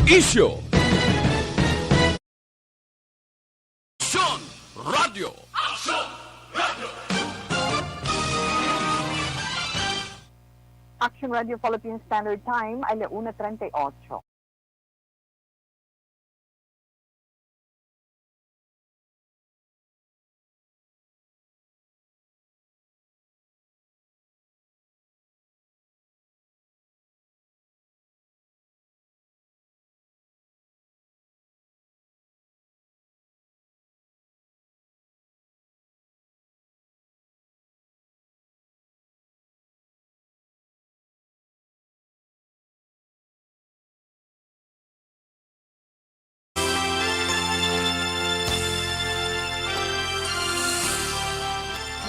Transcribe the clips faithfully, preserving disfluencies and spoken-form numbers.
Isyu. Aksyon Radio. Aksyon Radio. Action Radio Philippine Standard Time, ala una treinta y ocho.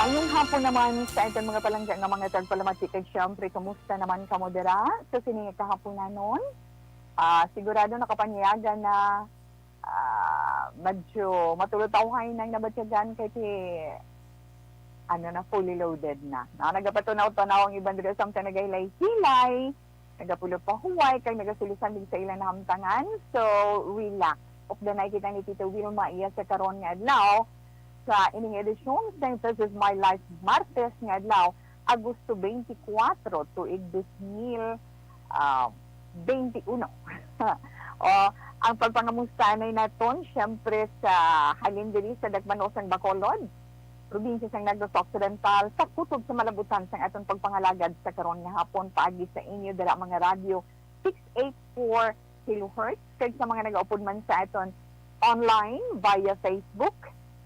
Mayong hapon naman sa aton mga palangga nga mga tagpalamati, kag siyempre, kumusta naman kamo dira sa sini nga kahaponanon? Ah, sigurado nakapanyaga na, ah, medyo matulutawhay nang nabatyagan kay ti, ano na, fully loaded na, no? Nagapatunaw-tanaw ang iban diri, samtang nagahilay-hilay, nagapulo pa huway, kag nagasulisan din sa ilang nahamtangan. So, relax. Updanay kita ni Tito Wilma iya sa karon nga adlaw, sa ining edisyon sa This Is My Life, Martes nga adlaw, Agosto twenty-four, tuig dos mil, ah, twenty-one. O, ang pagpangamusta na naton, siyempre, sa halin diri sa Dakbanosang Bacolod, probinsya sang Negros Occidental, sa kutob sa malabutan sang aton pagpangalagad sa karon nga hapon paagi sa inyo dira mga radyo six eight four kilohertz, kag sa mga nagaupod man sa aton online via Facebook,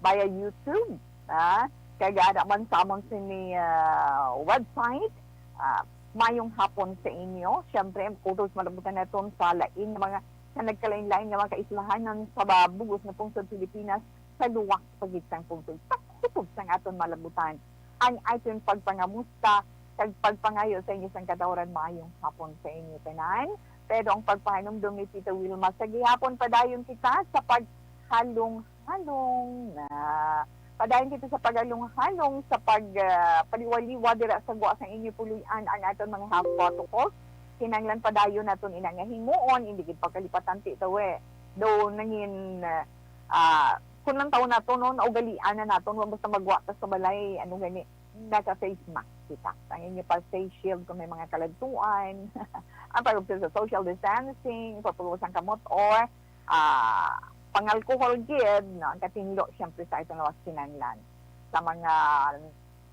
via YouTube, ah, kag ara man sa amon sini, ah, website. Ah, mayong hapon sa inyo. Siyempre, kutob sa malabutan naton sa lain nga mga, sa nagkalain-lain nga mga kaislahanan sa ba-, bug-os nga pungsod Pilipinas, sa luwas pa gid sang pungsod, sa kutob sang aton malabutan, ang aton pagpangamusta kag pagpangayo sa inyo sang katawran. Mayong hapon sa inyo tanan. Pero ang pagpahanumdom ni Tita Wilma, sa gihapon padayon kita sa paghalong-halong na. Padayon kita sa paghalong-halong, sa pag, ah, paliwa-liwa dira sa gwa sang inyo puloy-an ang aton mga health protocols. Kinahanglan padayon naton ina nga himuon, hindi gid pagkalipatan, Tita, we. Though nangin, ah, ah, kun lang taon nato, no, naugalian na naton, wa basta magwa ta sa balay, ano gani, naka-face mask kita. Ang inyo pa face shield kung may mga kaladtuan, ang pag-observe sa social distancing, pagpag-usa ang kamot, or, ah, pang-alcohol gid, no, ang katinlo, siyempre, sa itong lawas kinahanglan. Sa mga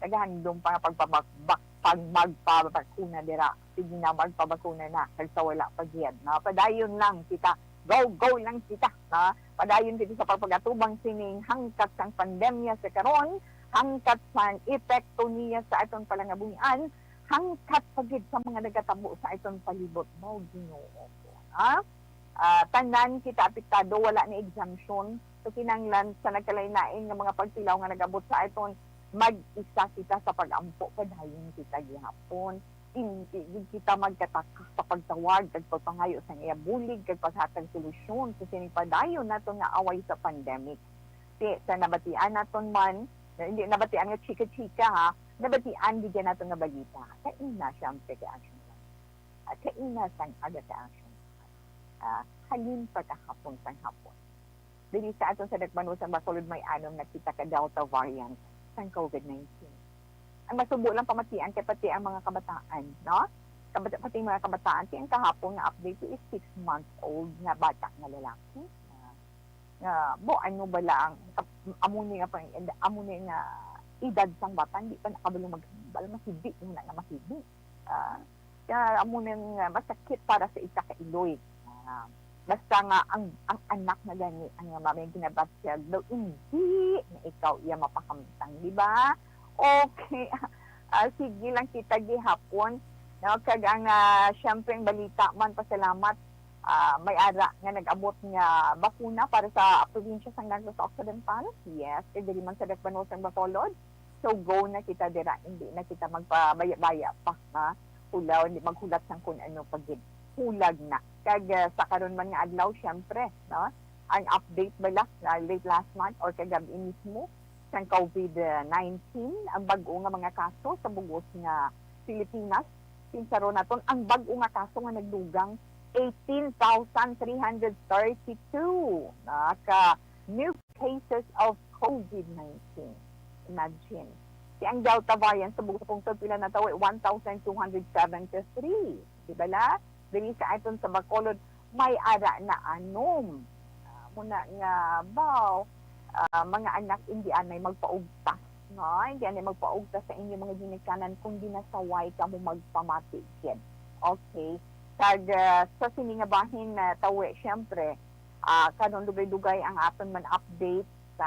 nagahandom pa nga pagpabak-, bak-, pag magpabakuna dira, sige na, magpabakuna na, kag sa wala pa gid, no? Padayon lang kita, go, go lang kita, no? Padayon kita sa pagpagatubang sining hangkat sang pandemya sa karon, hangkat sang epekto niya sa aton palangabuhian, hangkat pa gid sa mga nagatabo sa aton palibot. Mao, Ginoo ko, ha? Ah, tanan kita apektado, wala ni exemption. So, kinahanglan sa nagkalain-lain nga mga pagtilaw nga nag-abot sa aton, mag-isa kita sa pag-ampo, padayon kita gihapon. Hindi gid kita magkataka sa pagtawag kag pagpangayo sang iya bulig kag paghatag solusyon sa sining padayon naton nga away sa pandemic. Ti, sa nabatian naton man, na, hindi nabatian nga chika-chika, ha, nabatian gid naton nga balita. Kaina, siyempre, kay Action News. At kaina sang aga kay Action News. Ah, halin pa kahapon sang hapon. Diri sa aton sa Dakbanosang Bacolod, may anom na kita ka Delta variant sang COVID nineteen. Ang masubo lang pamatian kay pati ang mga kabataan, no? Kabata-, pati ang mga kabataan, kay ang kahapon nga update is six months old nga bata nga lalaki. Ah, nga, bo, ano bala ang, amo ni nga pang, amo ni nga edad sang bata, hindi pa nakabalo maghambal, masibi mo na nga masibi. Ah, kaya amo nang, ah, masakit para sa isa ka iloy. Ah, basta nga ang, ang anak na gani ang, ah, mamay ginabatyag daw, hindi na ikaw iya mapakamtang, di ba? Okay. Ah, sige lang kita gihapon. No? Kag ang, ah, siyempre, ang balita man, pasalamat, ah, may ara nga nag-abot nga bakuna para sa probinsya sang Negros Occidental. Yes, kay diri man sa Dakbanosang Bacolod. So, go na kita dira, hindi na kita magpabaya-baya pa, ha? Hulaw, hindi maghulat sang kun ano pa gid. Hulag na. Kag, ah, sa karon man nga adlaw, syempre, no? Ang update bala na late last month or kagab-i mismo sang COVID nineteen, ang bag-o nga mga kaso sa bug-os nga Pilipinas. Kinsa ron naton ang bag-o nga kaso nga nagdugang eighteen thousand three hundred thirty-two na ka new cases of COVID nineteen. Imagine. Si ang Delta variant sa bugtong pila na tawo, one thousand two hundred seventy-three. Di ba la? Diri sa aton sa Bacolod, may ara na anom. Ah, muna nga, baw, ah, mga anak, hindi anay magpaugta, no? Hindi anay magpaugta sa inyong mga ginikanan kung dinasaway kamo magpamati gid. Okay. Kag, ah, sa sini nga bahin na tawi, syempre, ah, karon dugay-dugay ang aton man update sa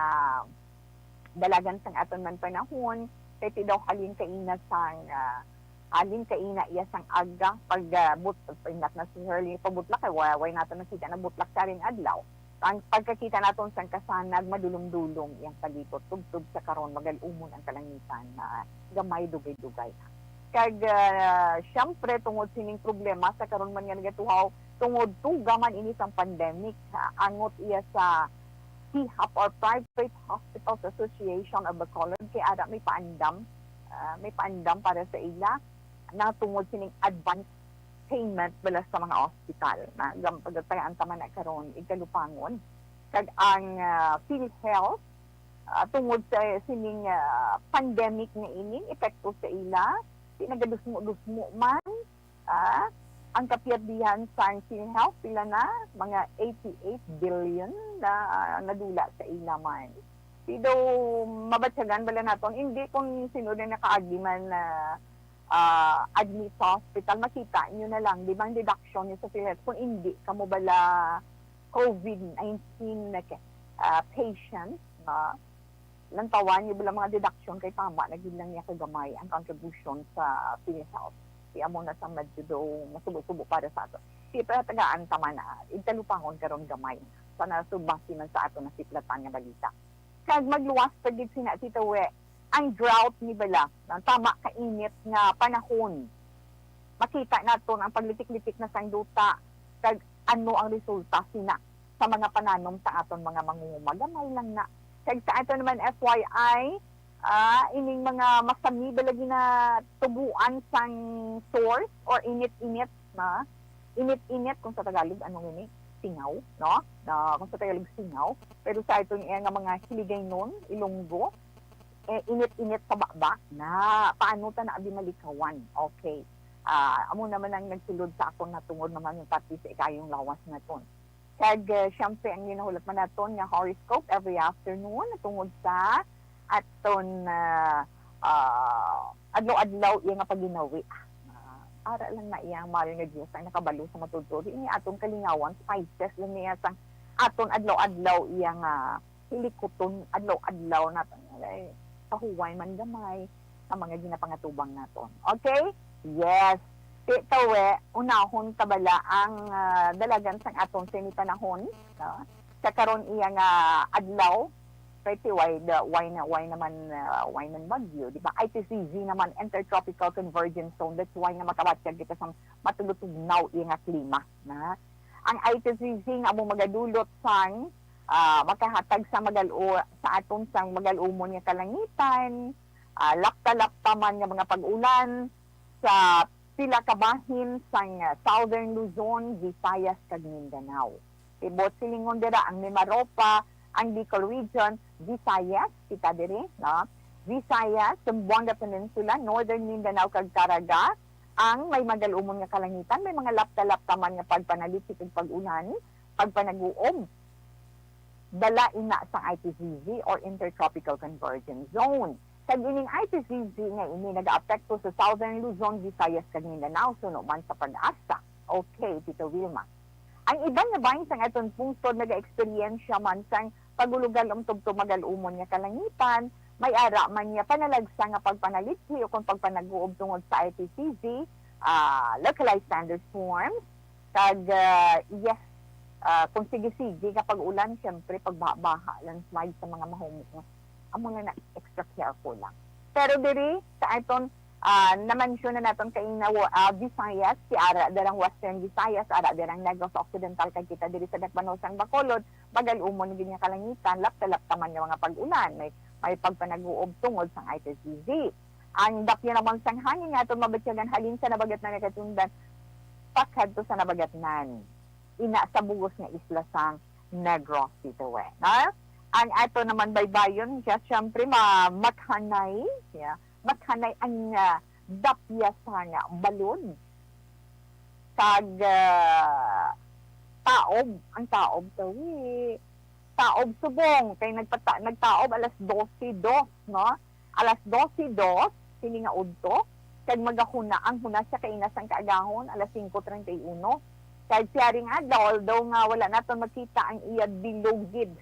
dalagan sang aton man panahon, kay ti daw halin kaina sang, ah, halin kaina iya sang aga, pag, ah, but-, not necessarily pabutlak, kay wa-, way naton nakita na butlak siya ring adlaw. Ang pagkakita naton sang kasanag, madulom-dulom iyang palibot, tubtob sa karon, magal-umon ang kalangitan na gamay dugay-dugay na. Kag, ah, siyempre, tungod sining problema sa karon man nga nagatuhaw, tungod tuga man ini sang pandemic, ah, angot iya sa PHAP or Private Hospitals Association of Bacolod, kay ara may paandam, ah, may paandam para sa ila na tungod sining advance payment bala sa mga ospital na gam-, pagtagaan ta man na karon igkalupangon. Kag ang, ah, PhilHealth, ah, tungod sa sining, ah, pandemic nga ining epekto sa ila, di nagadusmo-dusmo man, ah, ang kapiyerdihan sang PhilHealth, pila na, mga eighty-eight billion na, ah, nadula sa ila man. Di daw mabatyagan bala naton, hindi kung sino na nakaagi man na, ah, admit sa hospital, makita nyo na lang, di ba, ang deduction nyo sa PhilHealth kung hindi kamo bala COVID nineteen na ka-, ah, patient, nga lantawan nyo bala mga deduction kay tama na gid lang niya kagamay ang contribution sa PhilHealth. Di amo na sang medyo daw masubo-subo para sa ato. Di pa tagaan tama na, igkalupangon karon gamay. Sana subasi man sa ato nasiplatan nga balita. Kag magluwas pa gid sina, Tito We, ang drought ni bala, ang tama ka init nga panahon. Makita naton ang paglitik-litik na sang duta, kag ano ang resulta sina sa mga pananom sa aton mga mangunguma. Gamay lang na. Kag sa aton naman, F Y I, ah, ining mga masami bala ginatubuan sang source or init-init na, init-init kung sa Tagalog, ano ini? Singaw, no? Na, kung sa Tagalog, singaw. Pero sa aton iya nga mga Hiligaynon, Ilonggo, eh, init-init sa baba na. Paano ta na abi malikawan? Okay. Ah, amo naman ang nagsulod sa akon na tungod naman yung pati sa ikayong lawas naton. Kag, eh, siyempre, ang ginahulat man naton nga horoscope every afternoon tungod sa aton, ah, ah, adlaw-adlaw iya nga paginawi. Ah, ara lang na iyang mahal nga Dios ang nakabalo sa matudtod. Ini aton kalingawan, spices lang niya sang aton adlaw-adlaw iya nga hilikuton, adlaw-adlaw naton. Ay, pahuway man gamay sa mga ginapangatubang naton. Okay? Yes. Ti tawe, unahon ta bala ang, ah, dalagan sang aton sini panahon, no? Sa karon iya nga adlaw, kay ti why the, why na, why naman, ah, why man bagyo, di ba? I T C Z naman, Intertropical Convergence Zone. That's why nga makabatyag kita sa matulutugnaw iya nga klima, na? Ang I T C Z nga amo magadulot sang, ah, makahatag sa magal-, sa aton sang magal-umon nga kalangitan, ah, lapta-lapta man nga mga pag-ulan sa pila ka bahin sang, ah, Southern Luzon, Visayas, kag Mindanao. Tibot silingon dira ang Mimaropa, ang Bicol Region, Visayas, kita diri, no? Visayas, Zamboanga Peninsula, Northern Mindanao, kag Caraga, ang may magal-umon nga kalangitan, may mga lapta-lapta man nga pagpanalipsi kag pag-ulan, pagpanaguob, dala ina sang I T C Z or Intertropical Convergence Zone. Kag ining I T C Z nga ini nagaapekto sa Southern Luzon, Visayas, kag Mindanao, suno man sa PAGASA. Okay, Tito Wilma. Ang iban nga bahin sang aton pungsod nagaeksperyensya man sang pagulugal um tubtob magal-umon nga kalangitan, may ara man niya panalagsa nga pagpanalipsi o kon pagpanaguob tungod sa I T C Z, ah, localized thunderstorms, kag, ah, yes, ah, kung sige-sige nga pag-ulan, syempre, pagbaha-baha, landslide sa mga mahumok nga. Amo na na, extra careful lang. Pero diri sa aton, ah, na-mention na naton kaina, ah, Visayas, ti ara dirang Western Visayas, ara dirang Negros Occidental, kag kita diri sa dakbanon sang Bacolod, magal-umon gid nga kalangitan, lapta-lapta man nga mga pag-ulan, may, may pagpanaguob tungod sang I T C Z. Ang dapya naman sang hangin nga aton mabatyagan halin sa nabagat na nagatundan, pakadto sa Nabagatnan, ina sa bugos nga isla sang Negros City, no? Ang ato naman baybayon, siya, siyempre, ma-, Makhanay, yeah. Makhanay ang, ah, dapya sang balod. Kag, ah, Taob, ang Taob, tawi, Taob subong, kay nagpata-, nagtaob alas dose dos, no? Alas dose dos, sini nga udto, kag magahuna, ang huna siya kaina sang kaagahon, alas singko treinta y uno. Kag siya ring adlaw, although nga wala naton makita ang iya bilog gid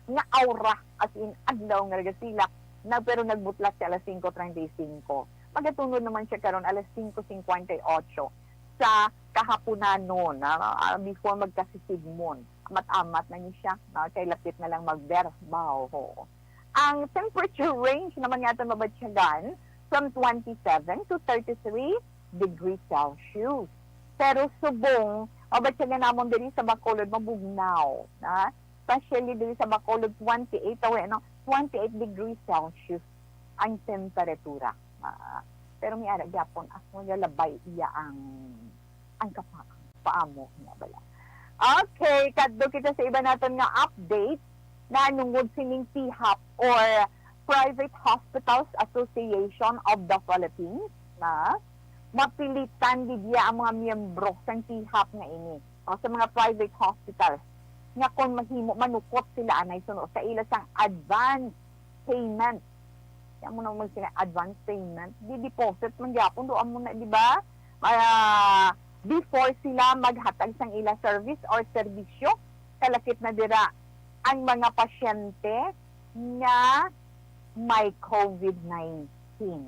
nga aura, as in, adlaw nga nagasilak, na, pero nagbutlak siya alas singko treinta y cinco. Magatunod naman siya karon alas singko cincuenta y ocho sa kahapunanon, ah, ah, before magkasisidmon. Amat-amat na ni siya, no? Kay lapit na lang magberbaw, ho. Ang temperature range naman nga aton mabatyagan from twenty-seven to thirty-three degrees Celsius. Pero subong, mabatyagan namon diri sa Bacolod, mabugnaw, na? Especially diri sa Bacolod, twenty-eight, aw, ano, twenty-eight degrees Celsius ang temperatura. Ah, pero may ara gyapon, as mo labay iya ang, ang kapa-, paamo nga bala. Okay, kadto kita sa iba naton nga update na nungod sining P H A P or Private Hospitals Association of the Philippines, na mapilitan gid iya ang mga miyembro sang P H A P nga ini, o sa mga private hospitals, nga kon mahimo, manukot sila anay suno sa ila sang advance payment. Kaya mo naman sila advance payment. Di deposit man gyapon, doon mo na, di ba? Ah, before sila maghatag sang ila service or serbisyo, kalakip na dira ang mga pasyente nga may covid nineteen.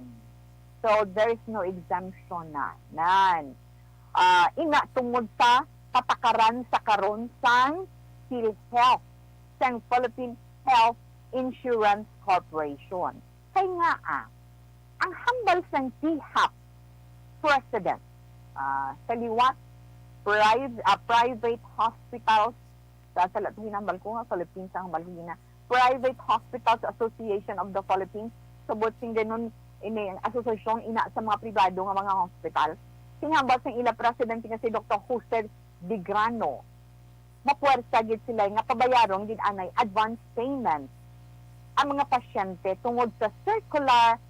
So, there is no exemption na. Nan. Ah, ina tungod sa patakaran sa karon sang PhilHealth, sang Philippine Health Insurance Corporation. Kay nga, ah, ang hambal sang P H A P president, ah, sa liwat, priv-, ah, private hospitals, sa, sa lahat hinambal ko nga Philippines ang hambal ko gina, Private Hospitals Association of the Philippines, subot sing ganun, ini ang asosasyon ina sa mga pribado nga mga hospital. Singhambal sang ila presidente nga si Doktor Jose Digrano, mapuwersa gid sila nga pabayaron gid anay advance payment ang mga pasyente tungod sa Circular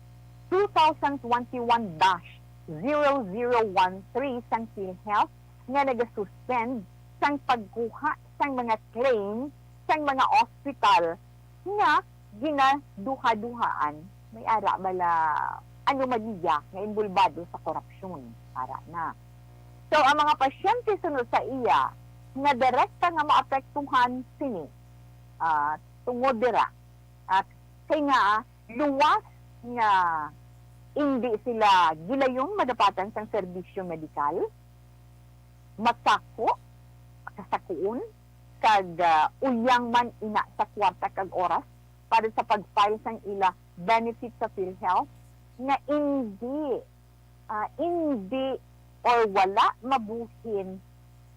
two thousand twenty-one dash zero zero one three sang PhilHealth nga nagasuspend sang pagkuha sang mga claim sang mga ospital nga ginaduha-duhaan. May ara bala anomalya nga involbado sa korupsyon, ara na. So, ang mga pasyente suno sa iya nga direkta nga maapektuhan sini, ah, tungod dira, at kay nga luwas nga indi sila gilayon madapatan sang serbisyo medikal, masako, kasakuon, kag, ah, uyang man ina sa kwarta kag oras para sa pag-file sang ila benefit sa PhilHealth nga indi, ah, indi or wala mabuhin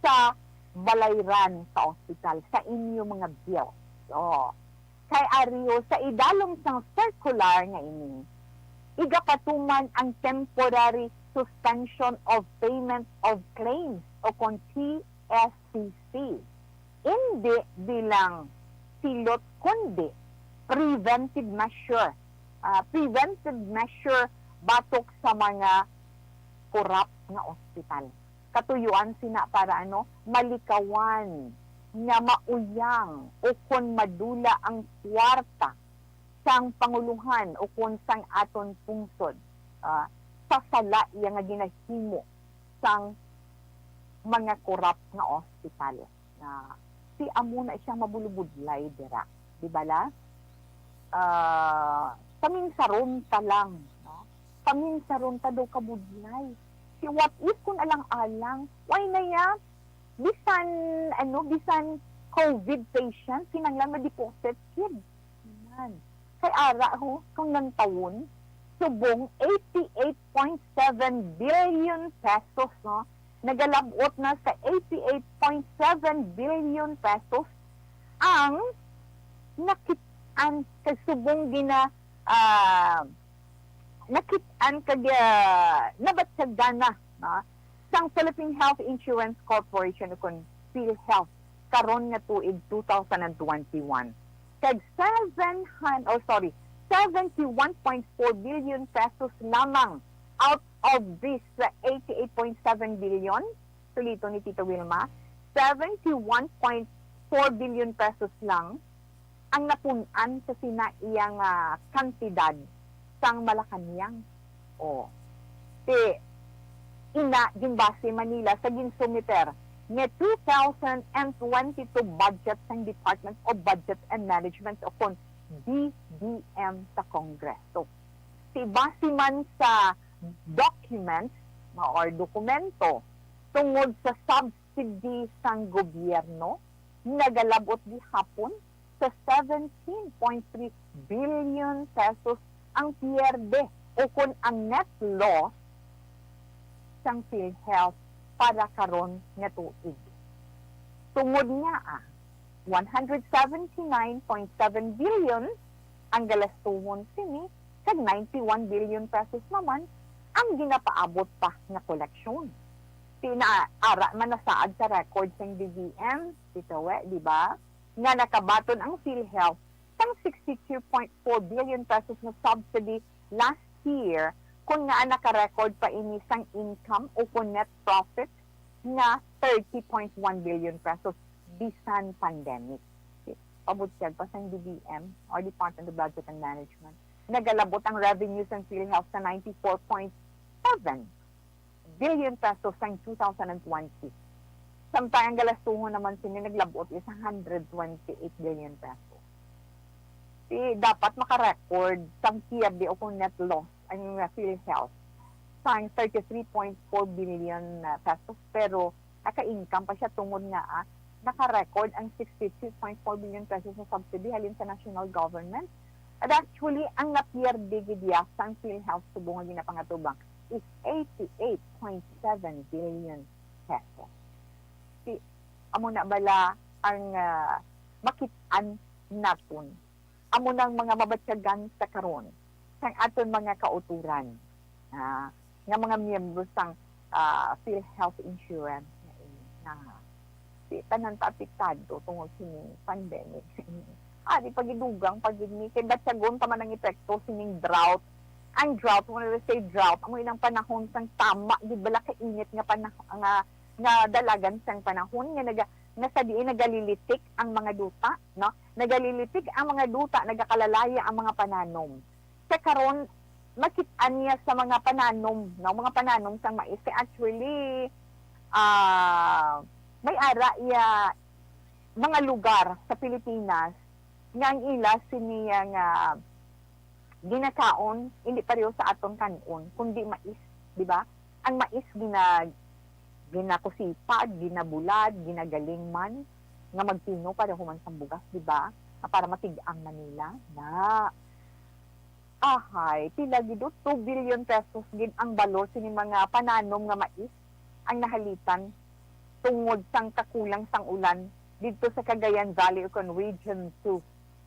sa balayran sa ospital, sa inyo mga bills. Oh. Kay ari ho, sa idalom sang circular nga ini, igapatuman ang temporary suspension of payment of claims o kon T S C C. Indi bilang silot, kundi preventive measure. Ah, preventive measure batok sa mga korap nga ospital. Katuyuan sina para, ano, malikawan nga mauyang o kon madula ang kwarta sang panguluhan o kon sang aton pungsod, ah, sa sala iya nga ginahimo sang mga korap nga ospital. Na si amo na siyang mabulubudlay dira, di bala? Ah, paminsaron ta lang, no? Paminsaron ta daw kabudlay. Si what if kung alang-alang, why na ya? Bisan, ano, bisan covid patient, kinanglan ma-deposit gid. Yan. Kay ara ho, kung nantawon, subong eighty-eight point seven billion pesos, no? Nagalab-ot na sa eighty-eight point seven billion pesos ang nakit-an kag subong gina-, ah, nakit-an kag, ah, nabatyagan na, no? sang Philippine Health Insurance Corporation o kon PhilHealth karon nga tuig two thousand and twenty-one. Kag seven hundred, oh, sorry, seventy-one point four billion pesos lamang out of this, uh, eighty-eight point seven billion, suliton ni Tita Wilma, seventy-one point four billion pesos lang ang napun-an sa sina iya nga kantidad sang Malacañang. O, ti, ina, ginbase man nila sa ginsumiter nga two thousand and twenty-two budget sang Department of Budget and Management o kon D B M sa Kongreso. Ti, base man sa documents ma-, or dokumento tungod sa subsidy sang gobyerno, nagalab-ot gihapon sa seventeen point three billion pesos ang pierde o kon ang net loss sang PhilHealth para karon nga tuig. Tungod nga, ah, one hundred seventy-nine point seven billion ang galastuhon sini, kag ninety-one billion pesos naman ang ginapaabot pa nga koleksyon. Ti, naara man nasaad sa record sang D B M, Tita We, di ba, nga nakabaton ang PhilHealth sang sixty-two point four billion pesos nga subsidy last year, kun nga naka-record pa ini sang income o kon net profit nga thirty point one billion pesos bisan pandemic. Pabutyag pa sang D B M or Department of Budget and Management, nagalab-ot ang revenue sang PhilHealth sa ninety-four point seven billion pesos sang two thousand and twenty. Samtang ang galastuhon naman sini naglab-ot is one hundred twenty-eight billion pesos. Ti, dapat maka-record sang pierde o kung net loss ang, uh, PhilHealth sang thirty-three point four billion, uh, pesos, pero naka-income pa siya tungod nga, ah, naka-record ang sixty-two point four billion pesos nga subsidy halin sa national government. At actually, ang napierde gid iya sang PhilHealth subong nga ginapangatubang is eighty-eight point seven billion pesos. Ti, amo na bala ang, ah, makit-an naton. Amo nang mga mabatyagan sa karon sang aton mga kautoran, ah, nga mga miyembro sang, ah, PhilHealth Insurance nga ini, nga ti tanan ta apektado tungod sining pandemic. Ah, di pa gidugang pa gid ni, kay batyagon pa man ang epekto sining drought. Ang drought, when we say drought, amo inang panahon sang tama gid bala ka init nga panah-, nga, nga dalagan sang panahon nga naga-, nga sa diin nagalilitik ang mga duta, no? Nagalilitik ang mga duta, nagakalalaya ang mga pananom. Sa karon, makit-an niya sa mga pananom, no? Mga pananom sang mais. Kay actually, ah, may ara iya mga lugar sa Pilipinas nga ang ila sini nga ginakaon, hindi pareho sa aton kan-on, kundi mais, di ba? Ang mais gina-, ginakusipad, ginabulad, ginagaling man nga magtino para human sang bugas, di ba? Nga para matig-ang Manila. Na. Ahay, pila gid, oh, two billion pesos gid ang balor sini mga pananom nga mais ang nahalitan tungod sang kakulang sang ulan didto sa Cagayan Valley ukon Region two.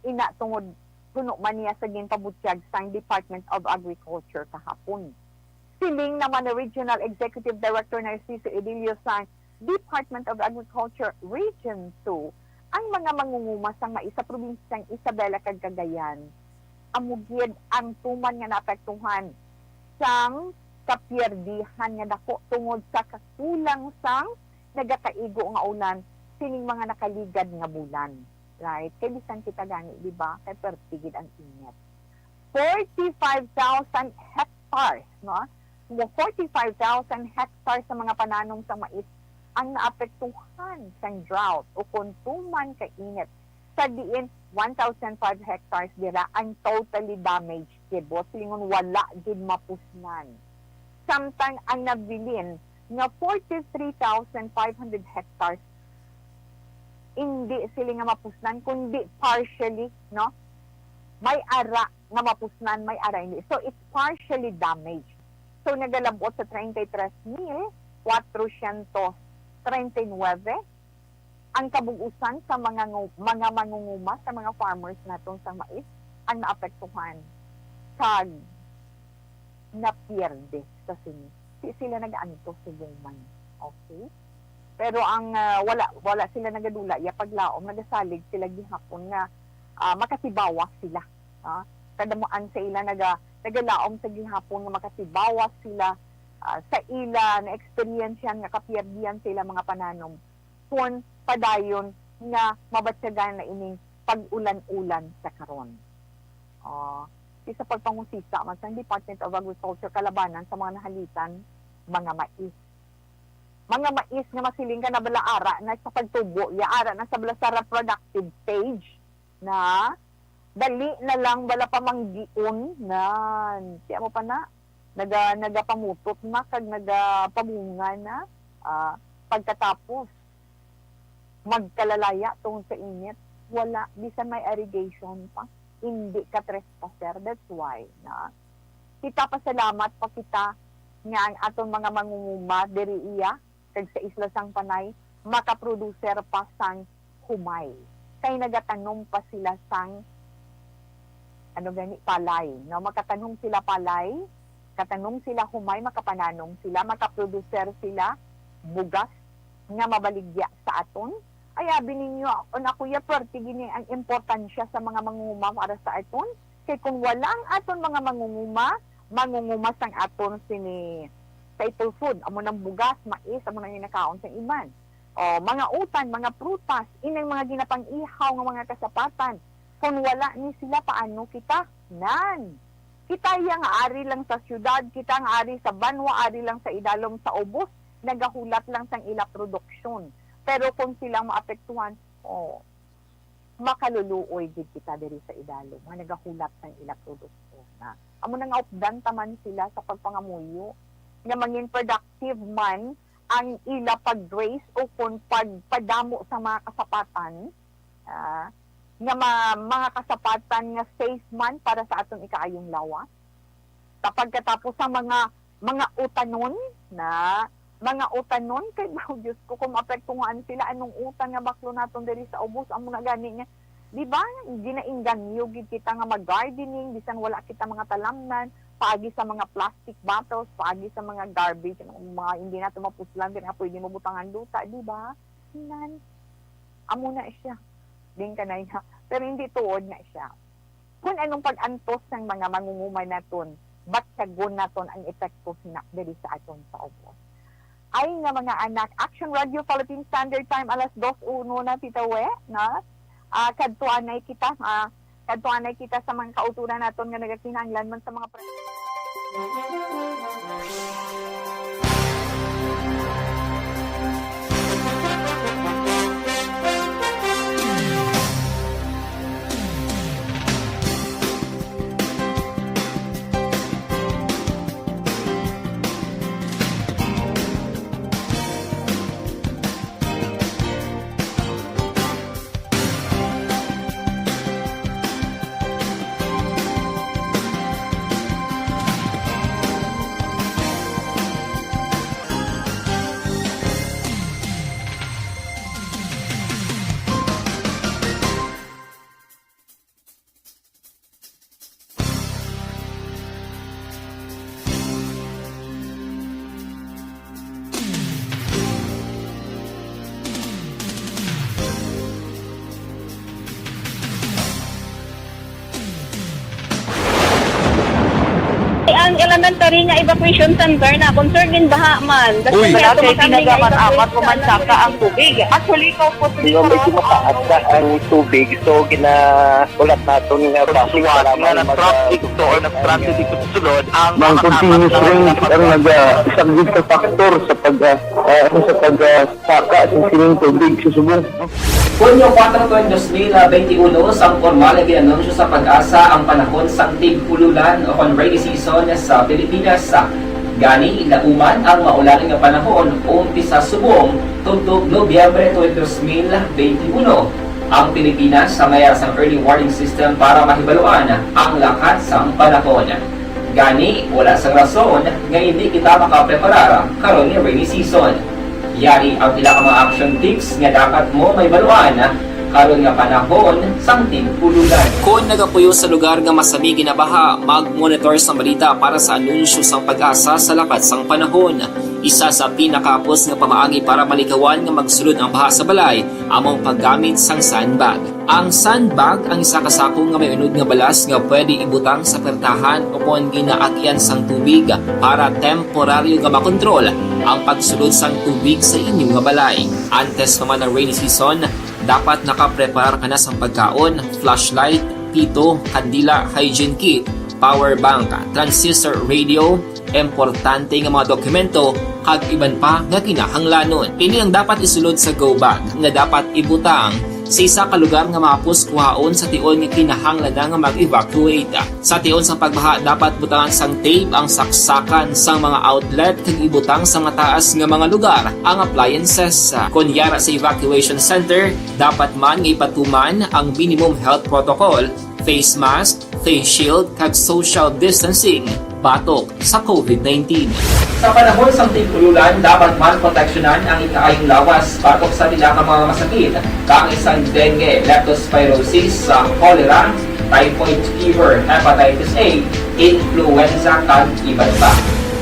Ina tungod puno man niya sa ginpabutyag sang Department of Agriculture kahapon. Siling naman ni Regional Executive Director Narciso Edilio sang Department of Agriculture Region two, ang mga mangunguma sang mais sa probinsyang Isabela kag Cagayan amo gid ang tuman nga naapektuhan sang kapiyerdihan nga dako tungod sa kakulang sang nagakaigo nga ulan sining mga nakaligad nga bulan. Right? Kay bisan kita gani, di ba? Kay perti gid ang init. Forty-five thousand hectares, no? Nga forty-five thousand hectares sa mga pananom sa mais ang naapektuhan sang drought o kon tuman ka init, sa diin one thousand five hectares dira ang totally damaged gid. Buot silingon, wala gid mapusnan. Samtang ang nabilin nga forty-three thousand five hundred hectares, hindi sila nga mapusnan, kundi partially, no? May ara nga mapusnan, may ara hindi. So, it's partially damaged. So, nagalabot sa treinta y tres mil cuatrocientos treinta y nueve ang kabug-usan sa mga ngu-, mga mangunguma, sa mga farmers naton sa mais ang naapektuhan kag napierde sa sini. Di sila nag-antos subong man. Okay? Pero ang, ah, wala, wala sila nagadula, ya paglaom, nagasalig sila gihapon nga, ah, makatibawas sila. Ah, kadamuan sa ila naga-, nagalaom sa gihapon nga makatibawas sila, ah, sa ila na-experience yan nga kapiyerdihan sa ila mga pananom. Kun padayon nga mabatyagan na ining pag-ulan-ulan sa karon. Ah, isa pagpangusisa man sang Department of Agriculture kalabanan sa mga nahalitan, mga mais. Mga mais nga masiling ka na bala ara na sa pagtubo, ya ara na sa bala sa reproductive stage na, dali na lang bala pamanggion nan. Siya mo pa na, naga-, nagapamutot na kag nagapabunga na. Ah, pagkatapos, magkalalaya tungod sa init. Wala, bisan may irrigation pa, hindi ka trespasser. That's why na kita, pasalamat pa kita nga ang aton mga mangunguma diri iya kag sa Isla sang Panay makaproducer pa sang humay, kay nagatanom pa sila sang, ano gani, palay, no? Makatanom sila palay, katanom sila humay, makapananom sila, makaproducer sila bugas nga mabaligya sa aton. Ay, abi ninyo, ako na, kuya, pwerte gini ang importansya sa mga mangunguma para sa aton. Kay kung wala ang aton mga mangunguma, mangunguma sang aton sini staple food, amo nang bugas, mais, amo nang ginakaon sang iban. O, mga utan, mga prutas, inang mga ginapang-ihaw nga mga kasapatan. Kung wala ni sila, paano kita? Nan. Kita iya nga ari lang sa siyudad, kita nga ari sa banwa, ari lang sa idalom sa ubos, nagahulat lang sang ila produksyon. Pero kung silang maapektuhan, oh, makaluluoy gid kita diri sa idalom nga nagahulat sang ila produkto na. Amo na nga updan ta man sila sa pagpangamuyo nga mangin productive man ang ila pag-raise o kon pagpadamo sa mga kasapatan, ah, nga ma-, mga kasapatan nga safe man para sa aton ikaayong lawas. Sa pagkatapos sa mga, mga utanon na, mga utanon, kay, oh, Diyos ko, kung maapektuhan sila, anong utan nga baklo naton diri sa ubos? Amo na gani nga, di ba, ginainganyo gid kita nga mag-gardening, bisan wala kita mga talamnan, paagi sa mga plastic bottles, paagi sa mga garbage, mga hindi nato mapuslan, di nga pwede mabutangan duta, di ba? Nan, amo na siya. Din kanay na. Pero hindi tuod na siya. Kung anong pag-antos sang mga mangunguma naton, batyagon naton ang epekto sina diri sa aton sa ubos. Ay nga mga anak, Action Radio Philippine Standard Time, alas dos uno na, Tita We, no? Ah, kadtuanay kita, ah, kadtuanay kita sa mga kauturan naton nga nagakinahanglan man sa mga pre- Ang elementary nga evacuation center na concern gid baha man. Uy. Wala kay kami nga ginagaman evacuate amat sa human saka ang tubig. Actually, ikaw po, medyo mataas na ang tubig, so gina- Ulat naton nga traffic, salamat nga nag-traffic to or nag-traffic dito sa sulod ang mga continuous rain ang nag-, ah, isa gid sa factor sa pag, ah, ah, ano, sa pag, ah, saka sa sining tubig sa subong. Hunyo kuwatro, dos mil benti uno, sang pormal nga gin-anunsyo sa PAGASA ang panahon sang tig-ululan o kon rainy season sa Pilipinas. Gani, lauman ang maulan nga panahon, umpisa subong tubtob Nobyembre twenty, dos mil benti uno. Ang Pilipinas sa may ara sang early warning system para mahibaluan ang lakat sang panahon. Gani, wala sang rason nga indi kita makapreparar karon nga rainy season. Yari ang pila ka mga action tips nga dapat mo mahibaluan karon nga panahon sang tig-ululan. Kon nagapuyo sa lugar nga masami ginabaha, mag-monitor sa balita para sa anunsyo sang PAGASA sa lakat sang panahon. Isa sa pinakahapos nga pamaagi para malikawan nga magsulod ang baha sa balay amo ang paggamit sang sandbag. Ang sandbag ang isa ka sako nga may unod nga balas nga pwede ibutang sa pertahan o kon ginaagyan sang tubig para temporaryo nga makontrol ang pagsulod sang tubig sa inyo nga balay. Antes pa man ang rainy season, dapat nakapreparar ka na sang pagkaon, flashlight, pito, kandila, hygiene kit, power bank, transistor radio, importante nga mga dokumento, kag iban pa nga kinahanglanon. Ini ang dapat isulod sa go bag nga dapat ibutang sa isa ka lugar nga mahapos kuhaon sa tion nga kinahanglan na nga mag-evacuate. Sa tion sa pagbaha, dapat butangan sang tape ang saksakan sang mga outlet kag ibutang sa mataas nga mga lugar ang appliances. Kon yara sa evacuation center, dapat man nga ipatuman ang minimum health protocol, face mask, face shield, kag social distancing batok sa covid nineteen. Sa panahon sang tig-ululan, dapat man proteksyonan ang ikaayong lawas batok sa pila ka mga masakit, kaangay sang dengue, leptospirosis, sa cholera, typhoid fever, hepatitis A, influenza, kag iban pa.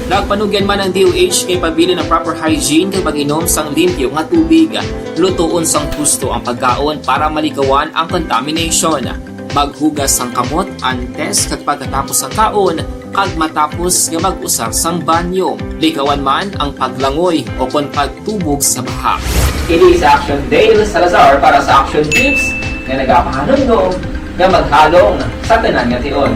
Nagpanugyan man ang D O H nga ipabilin ang proper hygiene kag pag-inom sang limpyo nga tubig. Lutoon sang husto ang pagkaon para malikawan ang contamination. Maghugas sang kamot antes kag pagkatapos sang kaon, kag matapos nga mag-usar sang banyo. Likawan man ang paglangoy o kon pagtubog sa baha. Ini si Action Dale Salazar para sa Action Tips nga nagapahanumdom nga maghalong sa tanan nga tion.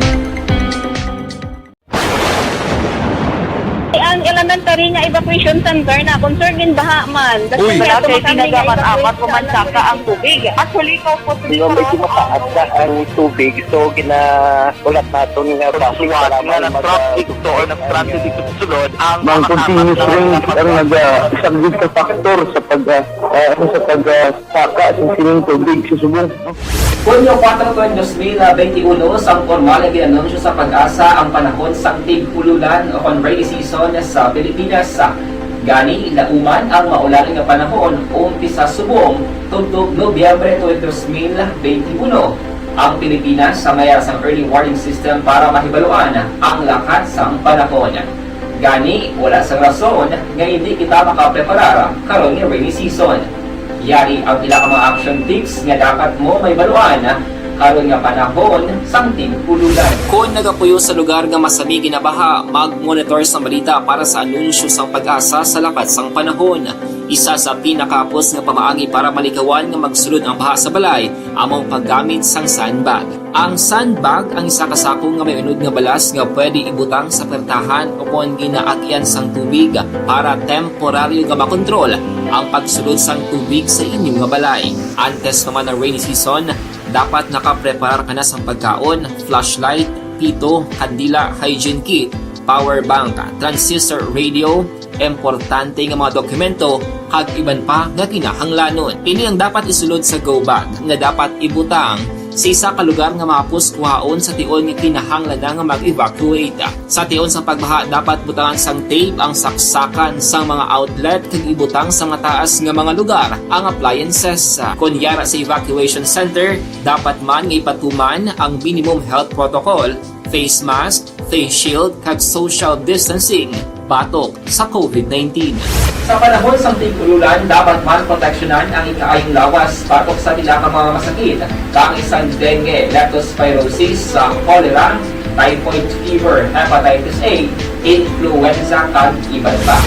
Ang elementary nga evacuation center na concern gin baha man. Uy. Wala kay tinaga man amat ko man saka ang tubig. Actually, ko po Yung medyo mataas na ang tubig, so ginaulat naton nga bus para nga mag- na-traffic to or na-stranded dito sa sulod ang Mang mga continuous rain ang naga-, isang big factor sa pag, ah, ah, ano, sa pag, ah, saka sa sining tubig sa subong. Hunyo kuwatro, dos mil benti uno, sang pormal nga gin-anunsyo sa PAGASA ang panahon sang tig-ululan o kon rainy season sa Pilipinas. Gani, lauman ang maulan nga panahon umpisa subong tubtob Nobyembre tuig dos mil benti uno. Ang Pilipinas may ara sang early warning system para mahibaluan ang lakat sang panahon. Gani, wala sang rason nga hindi kita makapreparar karon nga rainy season. Yari ang pila ka mga action tips nga dapat mo mahibaluan karon nga panahon sang tig-ululan. Kon nagapuyo sa lugar nga masami ginabaha, mag-monitor sang balita para sa anunsyo sang PAGASA sa lakat sang panahon. Isa sa pinakahapos nga pamaagi para malikawan nga magsulod ang baha sa balay amo ang paggamit sang sandbag. Ang sandbag ang isa ka sako nga may unod nga balas nga pwede ibutang sa pertahan o kon ginaagyan sang tubig para temporaryo nga makontrol ang pagsulod sang tubig sa inyo nga balay. Antes pa man ang rainy season, dapat nakapreparar ka na sang pagkaon, flashlight, pito, kandila, hygiene kit, power bank, transistor radio, importante nga mga dokumento, kag iban pa nga kinahanglanon. Ini ang dapat isulod sa go bag nga dapat ibutang sa isa ka lugar nga mahapos kuhaon sa tion nga kinahanglan na nga mag-evacuate. Sa tion sa pagbaha, dapat butangan sang tape ang saksakan sang mga outlet kag ibutang sa mataas nga mga lugar ang appliances. Kon yara sa evacuation center, dapat man nga ipatuman ang minimum health protocol, face mask, face shield, kag social distancing batok sa covid nineteen. Sa panahon sang tig-ululan, dapat man proteksyonan ang ikaayong lawas batok sa pila ka mga masakit, kaangay sang dengue, leptospirosis, sa cholera, typhoid fever, hepatitis A, influenza, kag iban pa.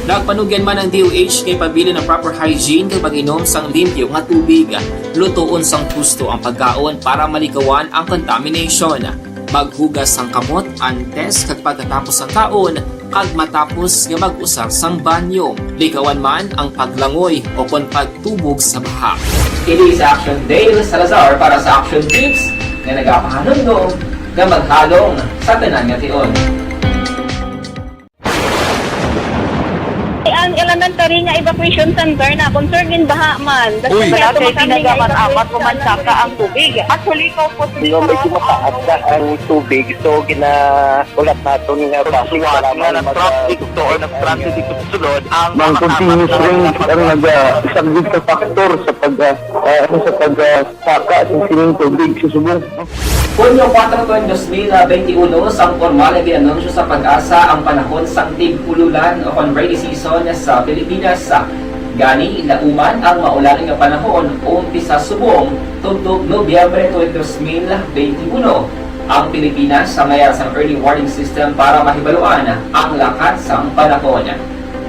Nagpanugyan man ang D O H nga ipabilin ang proper hygiene kag pag-inom sang limpyo nga tubig. Lutoon sang husto ang pagkaon para malikawan ang contamination. Maghugas sang kamot antes kag pagkatapos sang kaon kag matapos nga mag-usar sang banyo. Likawan man ang paglangoy o kon pagtubog sa baha. Kini si Action Dale Salazar para sa Action Tips nga nagapahanumdom nga maghalong sa tanan nga tion. Ang elementary nga evacuation center na concern gin baha man. Uy. Wala kay tinaga man amat ko man saka ang tubig. Actually, ko po Di ba medyo mataas na ang tubig, so ginaulat naton nga bus para nga mag- na-traffic to or na-stranded dito sa sulod ang Mang mga continuous tapat na rain ang naga-, isang big factor sa pag, ah, ah, ano, sa pag, ah, saka sa sining tubig sa subong. Hunyo kuwatro tuig dos mil benti uno, sang pormal nga gin-anunsyo sa PAGASA ang panahon sang tig-ululan o kon rainy season sa Pilipinas. Gani, nauman ang maulan nga panahon umpisa subong tubtob Nobyembre tuig dos mil benti uno. Ang Pilipinas may ara sang early warning system para mahibaluan ang lakat sang panahon.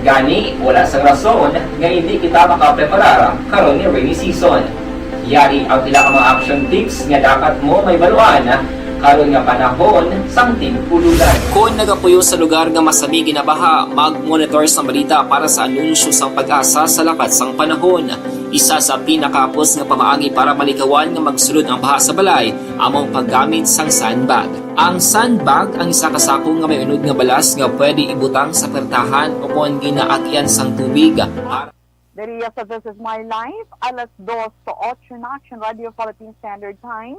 Gani, wala sang rason nga indi kita makapreparar karon nga rainy season. Yari ang pila ka mga action tips nga dapat mo mahibaluan karon nga panahon sang tig-ululan. Kon nagapuyo sa lugar nga masami ginabaha, mag-monitor sang balita para sa anunsyo sang PAGASA sa lakat sang panahon. Isa sa pinakahapos nga pamaagi para malikawan nga magsulod ang baha sa balay amo ang paggamit sang sandbag. Ang sandbag ang isa ka sako nga may unod nga balas nga pwede ibutang sa pertahan o kon ginaagyan sang tubig. Para Diri sa This Is My Life, alas dos sa otso na, Action Radio Philippine Standard Time.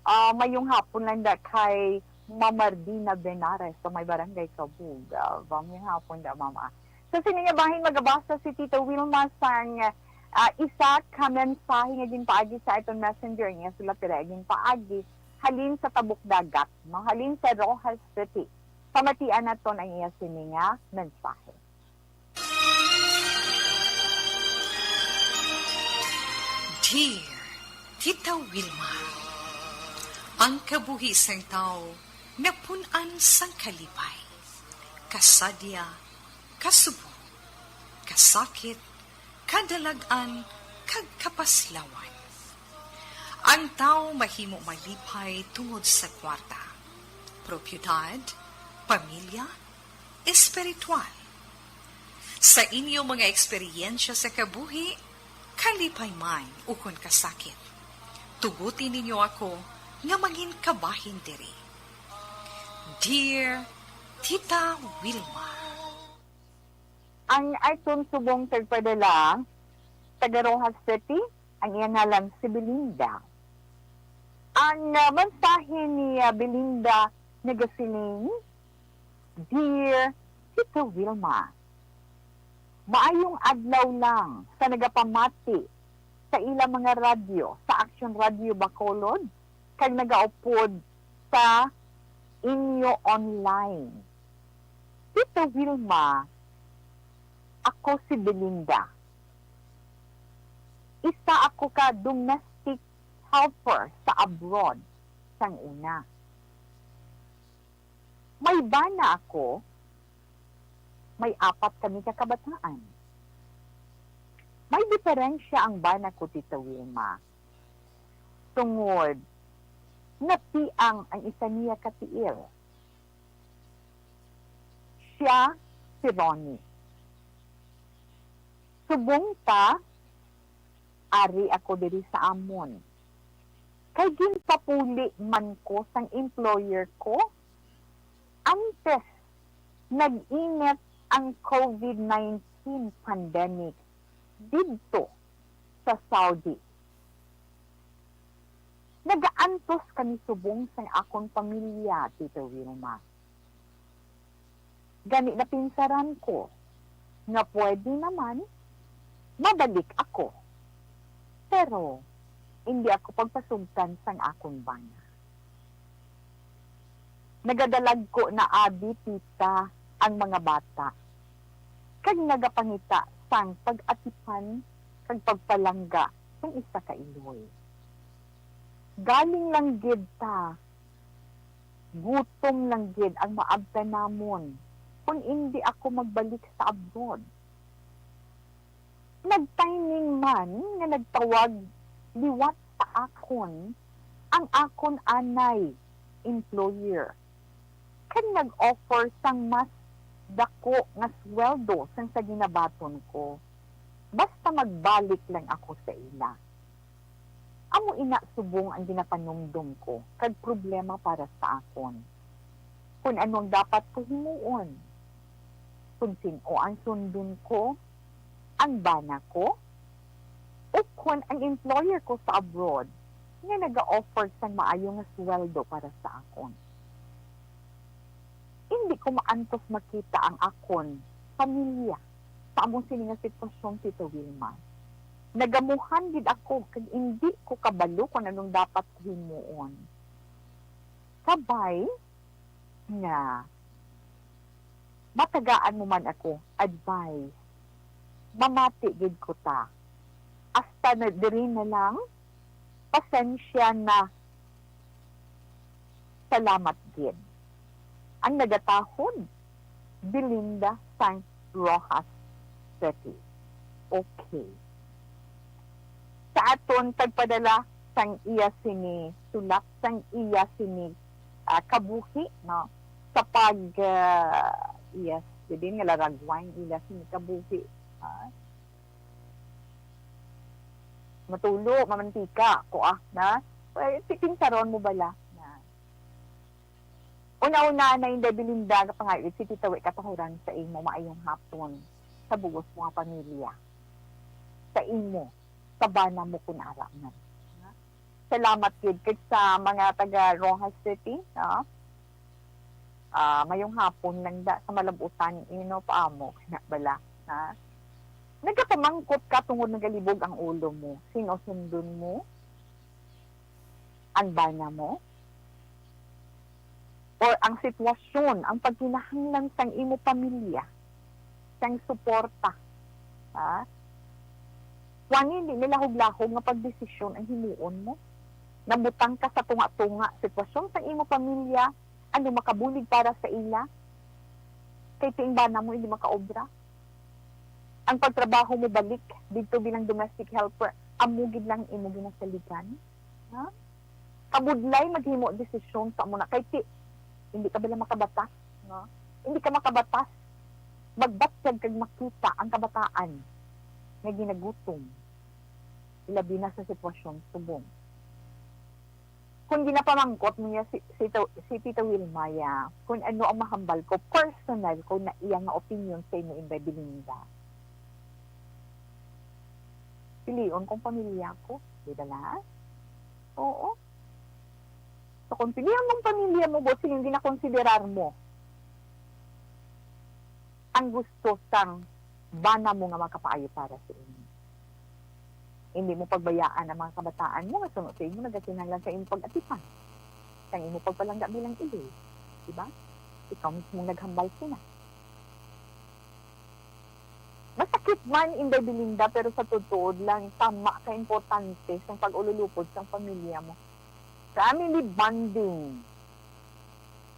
Ah, mayong hapon lang da kay Mama Ardina Benares sa may Barangay Kabug. Ah, mayong hapon da, Mama. Sa sini nga bahin, magabasa si Tita Wilma sang, ah, isa ka mensahe nga ginpaagi sa aton messenger niya sila pira ginpaagi halin sa Tabok Dagat, no? Halin sa Roxas City. Pamatian naton ang iya sini nga mensahe. Dear Tita Wilma, ang kabuhi sang tawo napun-an sang kalipay, kasadya, kasubong, kasakit, kadalag-an, kag kapaslawan. Ang tawo mahimo malipay tungod sa kwarta, propiedad, pamilya, espiritual. Sa inyo mga eksperyensya sa kabuhi, kalipay man ukon kasakit, tuguti ninyo ako nga mangin kabahin diri. Dear Tita Wilma. Ang aton subong tagpadala, taga Roxas City, ang iya ngalan si Belinda. Ang, ah, mensahe ni, ah, Belinda nagasiling, Dear Tita Wilma, maayong adlaw lang sa nagapamati sa ila mga radyo, sa Action Radio Bacolod, kag nagaupod sa inyo online. Tita Wilma, ako si Belinda. Isa ako ka domestic helper sa abroad sang una. May bana ako. May apat kami ka kabataan. May diferensya ang bana ko, Tita Wilma, tungod napiang ang isa niya ka tiil. Sia si Ronnie. Subong ta, ari ako diri sa amon. Kay ginpapuli man ko sang employer ko antes nag-init ang covid nineteen pandemic didto sa Saudi. Nagaantos kami subong sang akon pamilya, Tita Wilma. Gani napinsaran ko nga pwede naman mabalik ako. Pero indi ako pagpasugtan sang akon bana. Nagadalagko na abi, tita, ang mga bata, kag nagapangita sang pag-atipan kag pagpalangga sang isa ka iloy. Galing lang gid ta, gutom lang gid ang maabtan namon kon indi ako magbalik sa abroad. Nag-timing man nga nagtawag liwat sa akon ang akon anay employer, kag nag-offer sang mas dako nga sweldo sang sa ginabaton ko, basta magbalik lang ako sa ila. Amo ina subong ang ginapanumdom ko kag problema para sa akon. Kon ano ang dapat ko himuon? Kon sin-o ang sundon ko, ang bana ko, ukon ang employer ko sa abroad nga naga-offer sang maayo nga sweldo para sa akon? Indi ko maantos makita ang akon pamilya sa amo sini nga sitwasyon, Tita Wilma. Nagamuhan gid ako kag indi ko kabalo kon anong dapat ko himuon. kabay nga matagaan mo man ako advice. Mamati gid ko ta. Hasta na diri na lang, pasensya na. Salamat gid. Ang nagatahod, Belinda sang Roxas City. Okay. Sa aton pagpadala sang iya sini sulat, sang iya sini, ah, kabuhi, no? Sa pag, ah, yes, dili nga laragway iya sini kabuhi, ah. Matulo, mamantika, ko, ah, na? Well, si pinsaron mo bala na. Una-una na, Inday Belinda, nga pangayod si Tita Wi katahuran sa imo maayong hapon, sa bugos mo nga pamilya, sa imo, sa bana mo kun ara man. Salamat gid kag sa mga taga Roxas City, no? Ah, mayong hapon lang da sa malab-utan, ino pa amo na bala, ha? Nagapamangkot ka tungod nagalibog ang ulo mo. Sino sundon mo? Ang bana mo? Or ang sitwasyon, ang pagkinahanglan sang imo pamilya, sang suporta, ha? Wani, hindi nilahog-lahog nga pagdesisyon ang himuon mo. Nabutang ka sa tunga-tunga sitwasyon sang imo pamilya, ano makabulig para sa ila? Kay ti ang bana mo hindi makaobra. Ang pagtrabaho mo balik didto bilang domestic helper, amo gid lang imo ginasaligan? Ha? Kabudlay maghimo desisyon sa amo na kay ti, hindi ka bala makabatas, no? Hindi ka makabatas magbatyag kag makita ang kabataan nga ginagutom, ilabi na sa sitwasyon subong. Kung ginapamangkot niya si, si, Tito- si Tita Wilma, ya, kung ano ang mahambal ko, personal ko na iya nga opinion sa imo, Inday Belinda. Pilion kong pamilya ko, di ba na? Oo. So, kung pilion mong pamilya mo, bossing, yung ginakonsiderar mo ang gusto sang bana mo nga makapaayo para sa inyo. Hindi mo pagbayaan ang mga kabataan mo nga suno sa inyo nagakinahanglan sa imong pag-atipan, sang imong pagpalangga bilang iloy, di ba? Ikaw mismo naghambal sila. Masakit man, Inday Belinda, pero sa tuod-tuod lang, tama ka importante sang pag-ululupod sang pamilya mo. Family bonding.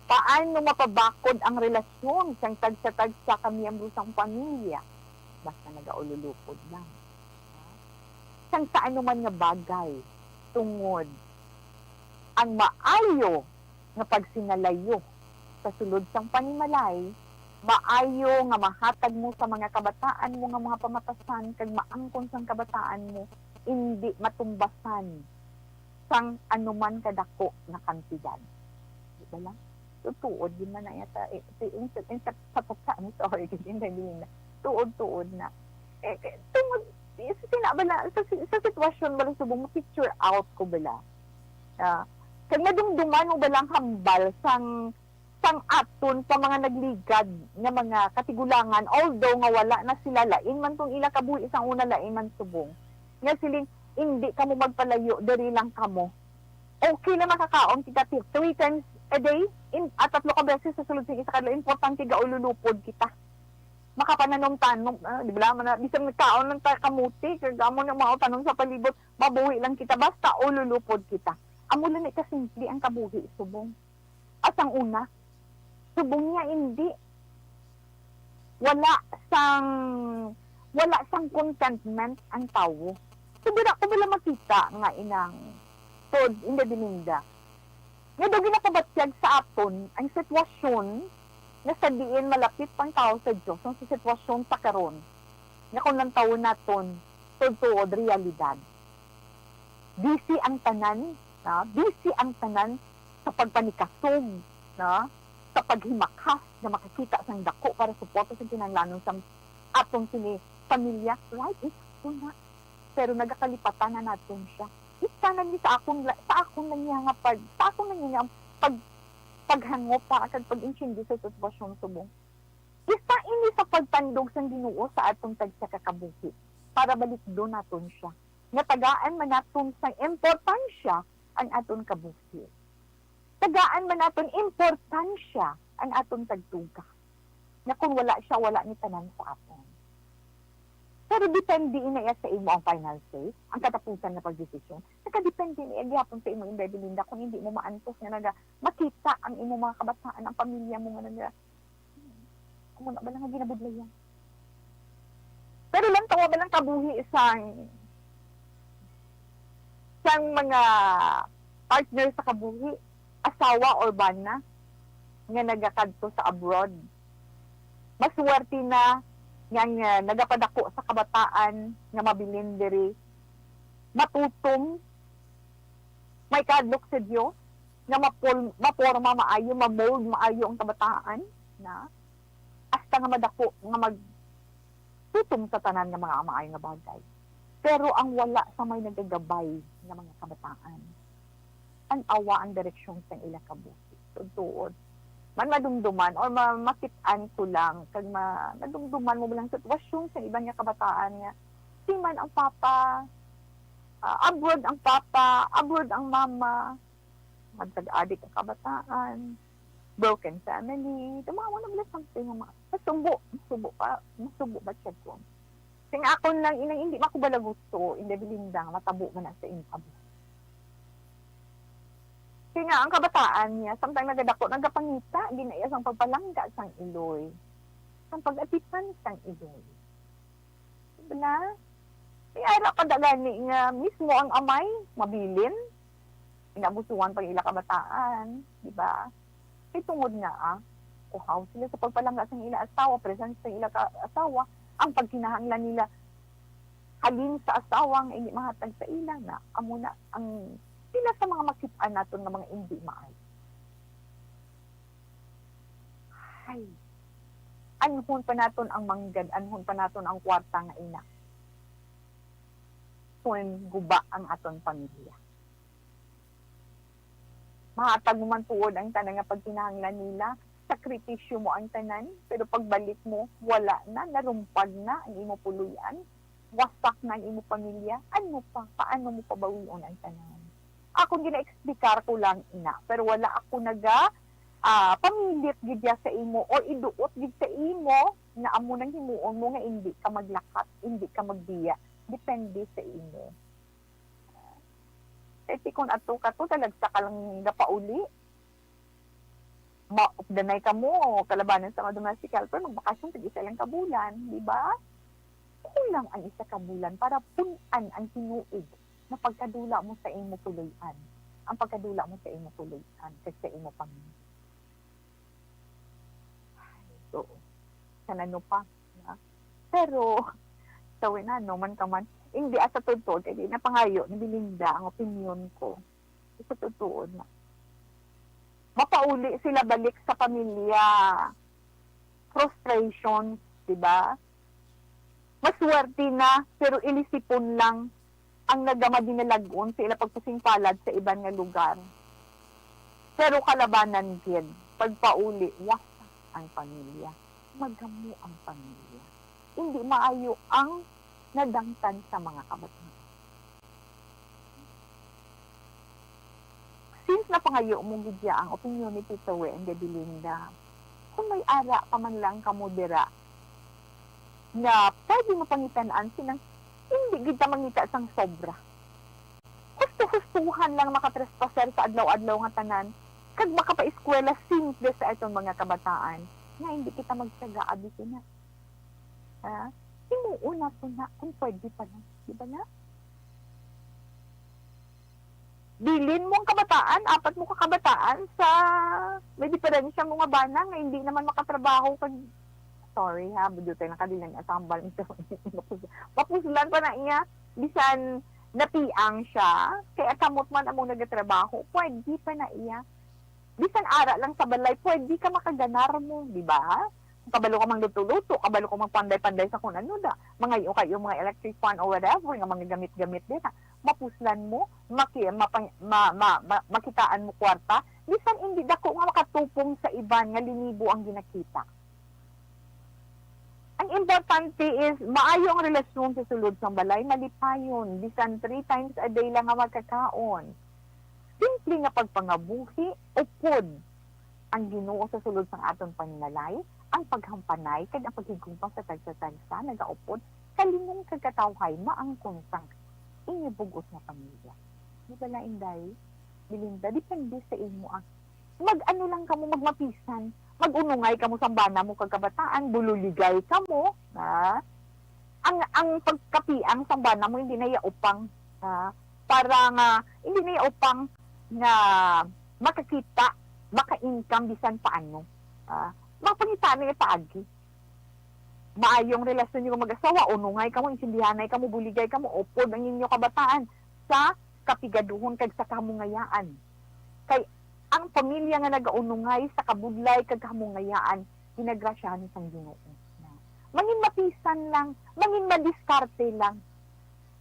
Paano mapabakod ang relasyon sang tagsa-tagsa ka miyembro sang pamilya? Basta nagaululupod lang. Sang sa ano man nga bagay, tungod ang maayo nga pagsinalayo sa sulod sang panimalay, maayo nga mahatag mo sa mga kabataan mo nga mga pamatasan kag maangkon sang kabataan mo, indi matumbasan sang anuman kadako nga kantidad. Di ba lang? So, tuod din man na yata, eh, si, in, in, sa, sa, sa, ano, sorry, hindi, hindi na. Tuod-tuod na. Eh, eh, tungod, eh, sa, sina-, bala, sa, si- sa sitwasyon, bala, subong, ma-picture out ko, bala. Ah, kag madumduman mo, bala, ang hambal sang, sang aton pa mga nagligad nga mga katigulangan, although nga wala na sila, lain man tong ila kabuhi sang una, lain man subong. Nga siling, hindi kamo magpalayo, diri lang kamo. Okay na makakaon kita ti-, three times a day, in, at tatlo ka beses sa sulod sa isa ka adlaw, importante gaululupod kita. Makapananom-tanom, ah, di ba, man na, bisan nagkaon lang ta kamuti, kag amo na mga tanom sa palibot, mabuhi lang kita, basta ululupod kita. Amo lang ni kasimple ang kabuhi subong. Asang una, subong niya, hindi. Wala sang, wala sang contentment ang tawo. So, dira ko bala makita nga inang tod, inda dininda. Nga daw ginapabatyag sa aton ang sitwasyon nga sa diin malapit pang tawo sa Dios ang sa sitwasyon sa karon, nga kung lantawon naton, tuod-tuod realidad. Busy ang tanan, na busy ang tanan sa pagpanikasog, na sa paghimakas nga makakita sang dako para suporta sa kinahanglanon sang atong sini pamilya. Right, it's true na. Pero nagakalipatan na naton siya. Isa na ni sa akon la-, sa akon lang niya nga pag, sa akon lang niya nga pag, paghangop pa kag pag-intindi sa sitwasyon subong. Isa ini sa pagtandog sang Ginoo sa atong tagsa ka kabuhi para balikdon naton siya, nga tagaan man naton sang importansya ang aton kabuhi. Tagaan man naton importansya ang aton tagtuga, nga kung wala siya, wala ni tanan sa aton. Pero depende ina iya sa imo ang final say, ang katapusan nga pagdesisyon. Nakadepende na iya gihapon sa imo, Inday Belinda, kung hindi mo maantos nga naga-, makita ang imo mga kabataan, ang pamilya mo nga naga-, amo na ba lang nga ginabudlayan? Pero lang tawa ba lang kabuhi sang, sang mga partner sa kabuhi, asawa or bana nga nagakadto sa abroad? Maswerte na nga, nga nagapadako sa kabataan nga mabilin diri, matutom, may kahadlok sa Dios, nga mapol-, maporma maayo, ma-mold maayo ang kabataan, na hasta nga madako nga magtutom sa tanan nga mga maayo nga bagay. Pero ang wala sa may nagagabay nga mga kabataan, tan-awa ang direksyon sang ila kabuhi. Tuod-tuod. Man madumduman or ma-, makit-an ko lang, kag ma-, madumduman mo lang sitwasyon sa iban nga kabataan nga, di man ang papa, ah, abroad ang papa, abroad ang mama, magtag-adik ang kabataan, broken family, tumawa na bala something nga mga, masubo, masubo pa, masubo ba siya ko? Sing akon lang, inang, hindi man ko bala gusto, Inday Belinda, nga matabo man na sa imo kabuhi. Kaya nga, ang kabataan niya, samtang nagadako, nagapangita, ginaiya sang pagpalangga sang iloy, sang pag-atipan sang iloy. Bala? May ara pa da gani nga mismo ang amay, mabilin, inabusuhan pang ila kabataan, di ba? Kay tungod nga, ah, uhaw sila sa pagpalangga sang ila asawa, presence sang ila ka asawa, ang pagkinahanglan nila halin sa asawa nga hindi mahatag sa ila na, amo na ang pila sa mga makit-an naton nga mga hindi maayo. Ay, anhon pa naton ang manggad, anhon pa naton ang kwarta nga ina. Kun guba ang aton pamilya. Mahatag mo man tuod ang tanan nga pagkinahanglan nila, sakripisyo mo ang tanan, pero pagbalik mo, wala na, narumpag na ang imo puloy-an, wasak na ang imo pamilya, ano pa? Paano mo pabawion ang tanan? Akon gina-explicar ko lang ina, pero wala ako naga, ah, pamilit gid ya sa imo or iduot gid sa imo nga amo nang himuon mo nga indi ka maglakat, indi ka magbiya. Depende sa imo. Kay ti kun ato ka to, talagsa ka lang gapauli. Ma-, updanay ka mo, kalabanan sa mga domestic helper, magbakasyon tag isa lang ka bulan, di ba? Kulang ang isa ka bulan para pun-an ang tinuig na pagkadula mo sa imo puloy-an, ang pagkadula mo sa imo puloy-an kag sa imo pamilya. Ay, oo. San ano pa, ha? Pero, tawin ano man ka man, hindi asa tuod-tuod, kay di na pangayo ni Belinda ang opinyon ko. Sa tuod-tuod na. Mapauli sila balik sa pamilya. Frustration, di ba? Maswerte na, pero ilisipon lang ang nagamadinalag-on sa ila pagpasingpalad sa iban nga lugar. Pero kalabanan gid, pagpauli, wasak ang pamilya. Magamo ang pamilya. Hindi maayo ang nadangtan sa mga kabataan. Since napangayo mo gid ya ang opinyon ni Tita Wen de Belinda, kung may ara pa man lang kamo dira nga pwede mapangitan-an, sinang hindi gid ta mangita sang sobra. Husto-hustuhan lang makatrespaser sa adlaw-adlaw nga tanan, kag makapaeskwela simple sa aton mga kabataan, nga hindi kita magtiyaga abi sina. Ha? Himuon nato na kung pwede pa lang. Di ba na? Bilin mo ang kabataan, apat mo ka kabataan sa may diferensya mo nga bana nga hindi naman makatrabaho kag, sorry ha, budyo tayo nakadilang asambal nito. Mapuslan pa na iya, bisan napiang siya, kay akamot man amo nagatrabaho, pwede pa na iya. Bisan ara lang sa balay, pwede ka makaganar mo, di ba? Kabalo ka mangluto-luto, kabalo ka magpanday-panday sa kung ano da, mangayo-kayo mga electric fan o whatever nga mga gamit-gamit dira. Mapuslan mo, maki-, mapang-, ma-, ma-, ma-, makitaan mo kwarta, bisan hindi dako nga makatupong sa iban nga linibo ang ginakita. Ang importante is maayo ang relasyon sa sulod sang balay, malipayon, bisan three times a day lang nga magkakaon. Then Simple nga pagpangabuhi, upod ang Ginoo sa sulod sang aton paningalay, ang paghampanay kag ang paghigugma sa tagsa-tagsa nagaupod, kalingong kag katawhay maangkon sang inyo bug-os nga pamilya. Di ba lain, Day? Belinda, depende sa imo, ah. Mag-ano lang kamo, magmapisan. Mag-unungay kamo sang bana mo kag kabataan, bululigay kamo, ha? Ang, ang pagkapiang sang bana mo, hindi na iya upang, ha? Para nga, hindi na iya upang nga makakita, maka-income bisan paano. Ah, mapangita na iya paagi. Maayong relasyon niyo mag-asawa, unungay kamo, intindihanay kamo, buligay kamo, upod ang inyo kabataan sa kapigaduhon kag sa kamungayaan. Kay ang pamilya nga nagaunungay sa kabudlay kag kamungayaan, ginagrasyahan sang Ginoo. Mangin mapisan lang, mangin madiskarte lang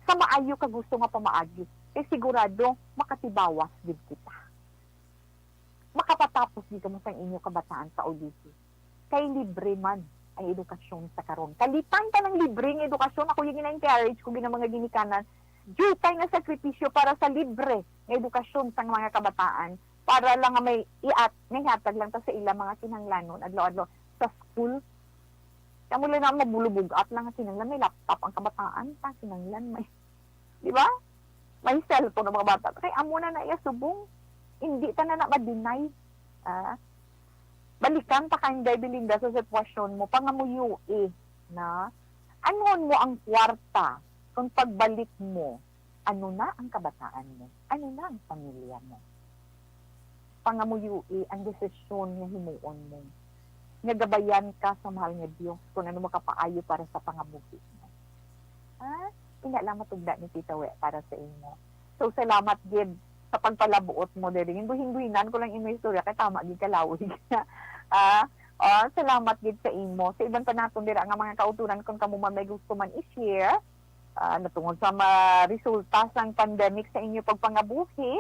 sa maayo kag husto nga pamaagi, kay sigurado makatibawas gid kita. Makapatapos gid kamo sang inyo kabataan sa ulihi. Kay libre man ang edukasyon sa karon. Kalit-an ta sang libre nga edukasyon. Ako yung gina-encourage ko gid ang mga ginikanan. Diutay nga sakripisyo para sa libre nga edukasyon sang mga kabataan. Para lang nga may iat-, may hatag lang ta sa ila mga kinahanglanon adlaw-adlaw sa school. Kamo lang na mabulubog-at lang nga kinahanglan may laptop ang kabataan, ta kinahanglan may, di ba? May cellphone ang mga bata. Kay amo na na iya subong. Hindi ta na na ma-deny. Ah, balikan ta ka, Inday Belinda, sa sitwasyon mo, pangamuyui na. Anuon mo ang kwarta kung pagbalik mo, ano na ang kabataan mo? Ano na ang pamilya mo? Pangamuyui ang desisyon nga himuon mo, nga gabayan ka sa mahal nga Dios kung ano makapaayo para sa pangabuhi mo. Ha? Ina lang matugda ni Tita We para sa imo. So, salamat gid sa pagpalabuot mo diri. Ginbuhin-buhinan ko lang imo istorya kay tama gid kalawig. Ah, ah, salamat gid sa imo. Sa iban pa naton dira nga mga kauturan, kung kamo man may gusto man i-share, ah, natungod sa mga resulta sang pandemic sa inyo pagpangabuhi,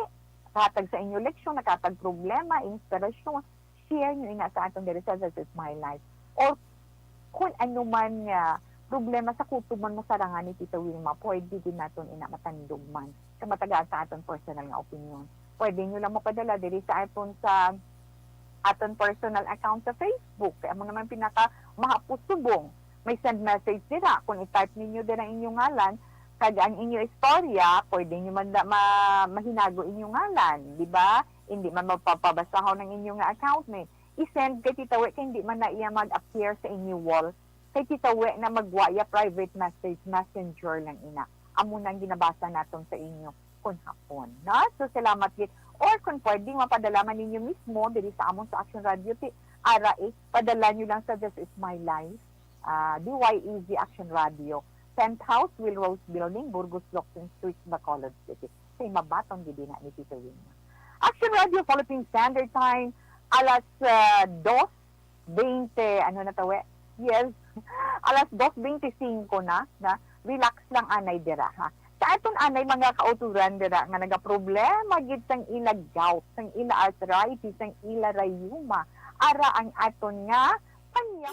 nakahatag sa inyo leksyon, nakahatag problema, inspirasyon, share nyo ina sa aton diri sa This Is My Life. Or kung ano man nga problema sa kutob man masarangan ni Tita Wilma, pwede din naton ina matandog man sa matagaan sa aton personal nga opinion. Pwede nyo lang mapadala diri sa aton sa aton personal account sa Facebook. Kaya mo naman pinaka mahapos subong. May send message dira. Kung i-type ninyo dira inyo ngalan, kag ang inyo istorya, pwede nyo man da, ma, mahinago inyo ngalan, di ba? Hindi man mapapabasahon ang inyo nga account ni. I-send kay Tita We kay hindi man na iya mag-appear sa inyo wall. Kay Tita We na magwa iya private message, messenger lang ina. Amo nang ginabasa naton sa inyo kun hapon, no? So, salamat gid. Or kung pwede, mapadala man ninyo mismo diri sa amon sa Action Radio, ti, ara, eh, padala nyo lang sa This Is My Life, ah, D Y A Z Action Radio, Penthouse, Will Rose Building, Burgos, Locsin Street, Bacolod City. Sa imabaton gid na ni Tito Win. Action Radio Philippine Standard Time, alas, ah, dos bente, ano na to, we? Yes. Alas dos bente singko na, na. Relax lang anay dira, ha. Sa aton anay mga kauturan dira nga nagaproblema gid sang ila gout, sang ila arthritis, sang ila rayuma, ara ang aton nga panya.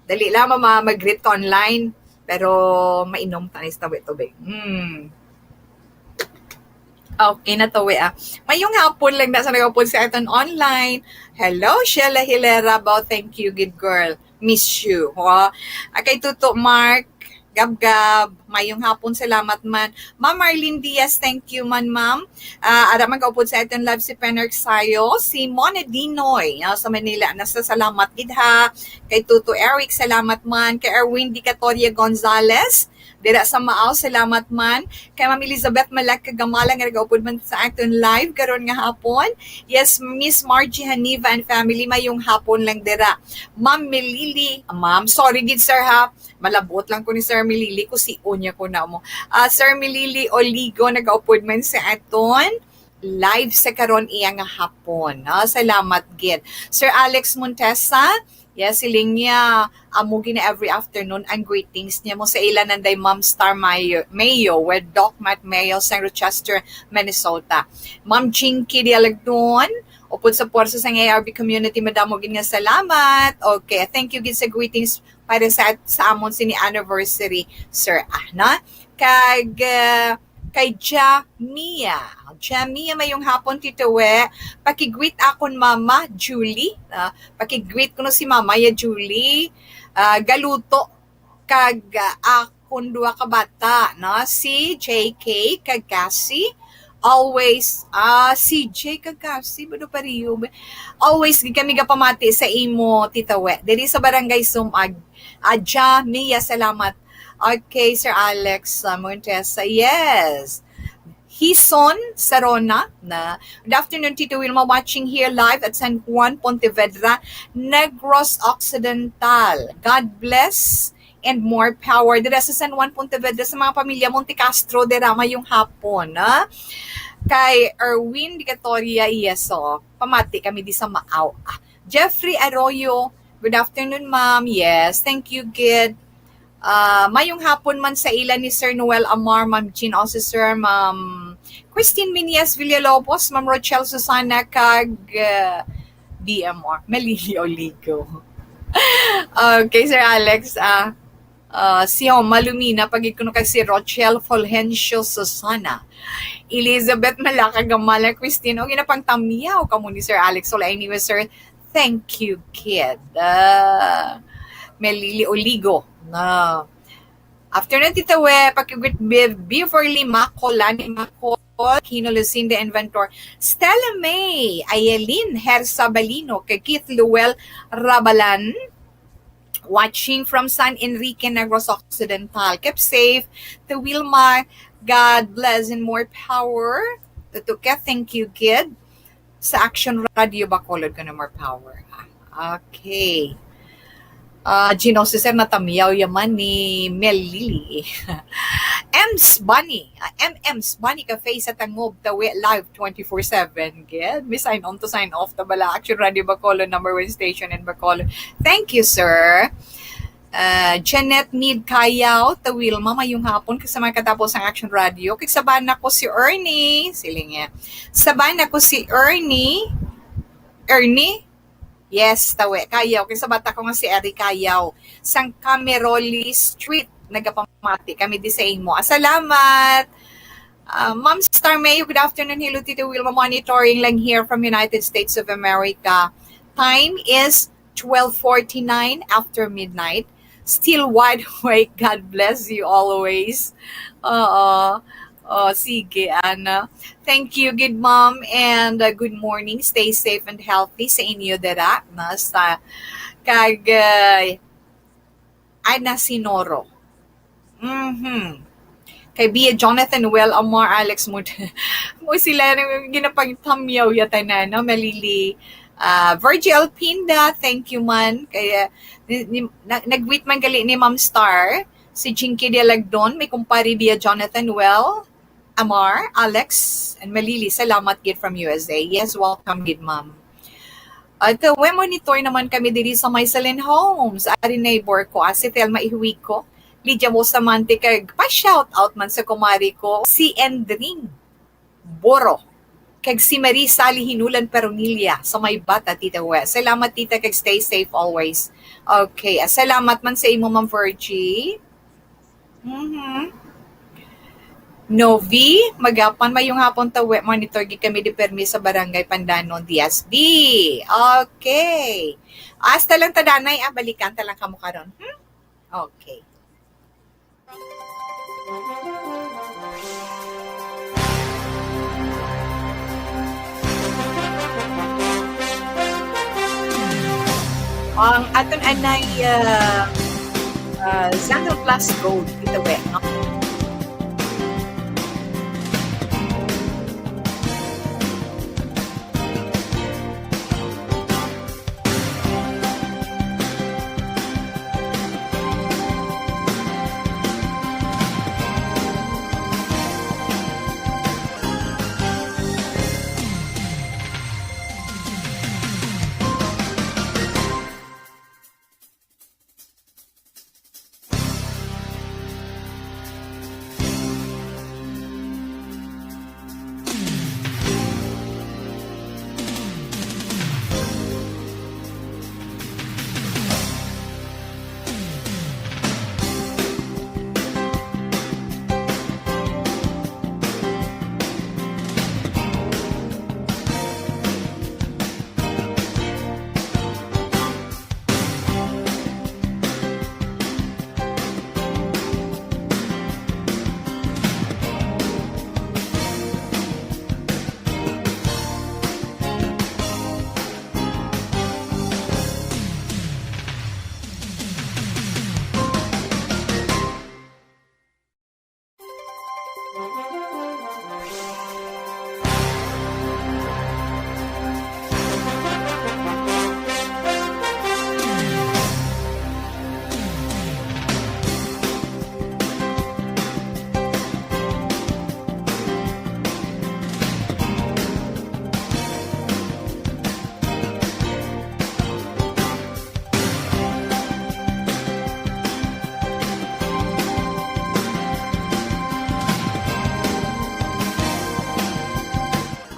Dali lang, mama, mag-greet ka online. Pero mainom ta ni sa tawi tubig. Hmm. Okay na to, we, ah. Mayong hapon lang na sa nagapon sa aton online. Hello, Sheila Hilera. Bao, thank you, good girl. Miss you. Oh. Ah, kay Tuto Mark, Gabgab, mayong hapon, salamat man. Ma'am Marlene Diaz, thank you man, ma'am. Ah, ara man kaupod sa aton live si Pener Sayo, si Mona Dinoy, ah, sa Manila. Nasa salamat gid ha. Kay Tuto Eric, salamat man. Kay Erwin Dicatoria Gonzalez, dira sa Maaw, salamat man. Kay Ma'am Elizabeth Malak Kagamala nga nagaupod man sa aton live karon nga hapon. Yes, Miss Margie Haniva and family, mayong hapon lang dira. Ma'am Melili, ma'am, sorry gid sir ha. Malabot lang ko ni Sir Melili, ko si unya ko na mo. Ah, Sir Melili Oligo, nagaupod man sa aton live sa karon iya nga hapon. No? Salamat gid. Sir Alex Montesa, yes, siling niya, amo gina every afternoon ang greetings niya mo sa ila nanday Ma'am Star Mayo, Mayo with Doc Matt Mayo, Saint Rochester, Minnesota. Ma'am Jinky Dialagdon, upod sa Puwersa sang A R B community, madamo gid nga salamat. Okay, thank you gid sa greetings para sa, sa amon sini anniversary, sir. Ah, na? Kag, ah, kay Jamia. Jamia, mayong hapon, Tito We. Pakigreet akon mama, Julie. Ah, pakigreet ko no si mama, ya Julie. Ah, galuto kag, ah, akon duha ka bata, no? Si J K kag Cassie. Always, ah, si J kag Cassie, bado pareho ba? Always gid kami gapamati sa imo, Tita We. Diri sa Barangay Sumag. Ah, Jamia, salamat. Okay, Sir Alex, ah, Montesa. Yes. Hison Sarona na. Good afternoon, Tito Wilma. Watching here live at San Juan, Pontevedra, Negros Occidental. God bless and more power. Dira sa San Juan, Pontevedra, sa mga pamilya Monte Castro, dira mayong hapon, ha? Kay Erwin Dicatoria, yes, oh. Pamati kami di sa Maaw. Ah, Jeffrey Arroyo, good afternoon, ma'am. Yes, thank you, gid. Ah, mayong hapon man sa ila ni Sir Noel Amar, Ma'am Jean Officer, Ma'am Christine Minias Villalobos, Ma'am Rochelle Susana, kag, ah, B M R, Malili Oligo. Okay, Sir Alex, ah, ah, si Homa Lumina, pagid kuno kag si Rochelle Fulgencio Susana. Elizabeth Malaka Gamala, Christine, o ginapangtamyaw kamo ni Sir Alex. Well, anyway, sir, thank you, kid. Ah, Melili Oligo. Na afternoon, Tita We, pakigreet Bev-, Beverly Macol, Lani Macol, Kino Lucinda Inventor, Stella May, Ayelin Hersa Balino, kay Keith Luel Rabalan, watching from San Enrique, Negros Occidental. Keep safe, to Wilma, God bless and more power. To Tuke, thank you, kid. Sa Action Radio Bacolod ko na more power. Ah, okay. Ah, Gino Cesar, natamyaw yaman ni Mel Lily. Ems Bunny, ah, M M's Bunny Cafe sa Tangob, Tawi, live twenty-four seven. Gid, may sign on to sign off ta bala. Action Radio Bacolod, number one station in Bacolod. Thank you, sir. Ah, Janet Mead Kayaw, Tawilma, mayong hapon, kasama katapos ang Action Radio. Kag sabana ko si Ernie, siling niya. Sabana ko si Ernie. Ernie? Yes, Tawi. Kayaw. Kag sabata ko nga si Eri Kayaw. Sang Cameroli Street, nagapamati kami di sa imo. Ah, salamat. Ah, Ma'am Star Mayo, good afternoon. Hello, Tito Wilma. Monitoring lang here from United States of America. Time is twelve forty-nine after midnight. Still wide awake. God bless you always. Oo. Oh, sige, Ana. Thank you, good ma'am, and, uh, good morning. Stay safe and healthy sa inyo dira, no? Sa, kag, uh, Ana Sinoro. Mhm. Kay Bia Jonathan Well, Amar, Alex Mud-, mo sila nang ginapangtamyaw ya tanan, no? Malili. Ah, Virgil Pinda, thank you man. Kaya, ni, ni, na, nag-greet man gali ni Ma'am Star, si Jinky Dialagdon, may kumpare Bia Jonathan Well, Amar, Alex, and Malili. Salamat gid from U S A. Yes, welcome gid, ma'am. At, uh, we monitor naman kami diri sa May Salen Homes. Ari neighbor ko, ah, si Thelma Ihuico, Lydia Bustamante, kag pa-shout out man sa kumari ko, si Endring Boro. Kag si Marie Sally Hinulan Peronilla sa may Bata, Tita We. Salamat, Tita, kag stay safe always. Okay. Ah, salamat man sa imo, Ma'am Virgie. Mhm. Novi, magyapan, mayong hapon, Tawe. Monitor gid kami di permi sa Barangay Pandanon, D S D. Okay. Hasta lang ta danay, ah, balikan ta lang kamo karon. Hmm? Okay. Ang aton anay, ah, ah, Xanthone Plus Gold, ito, we, no?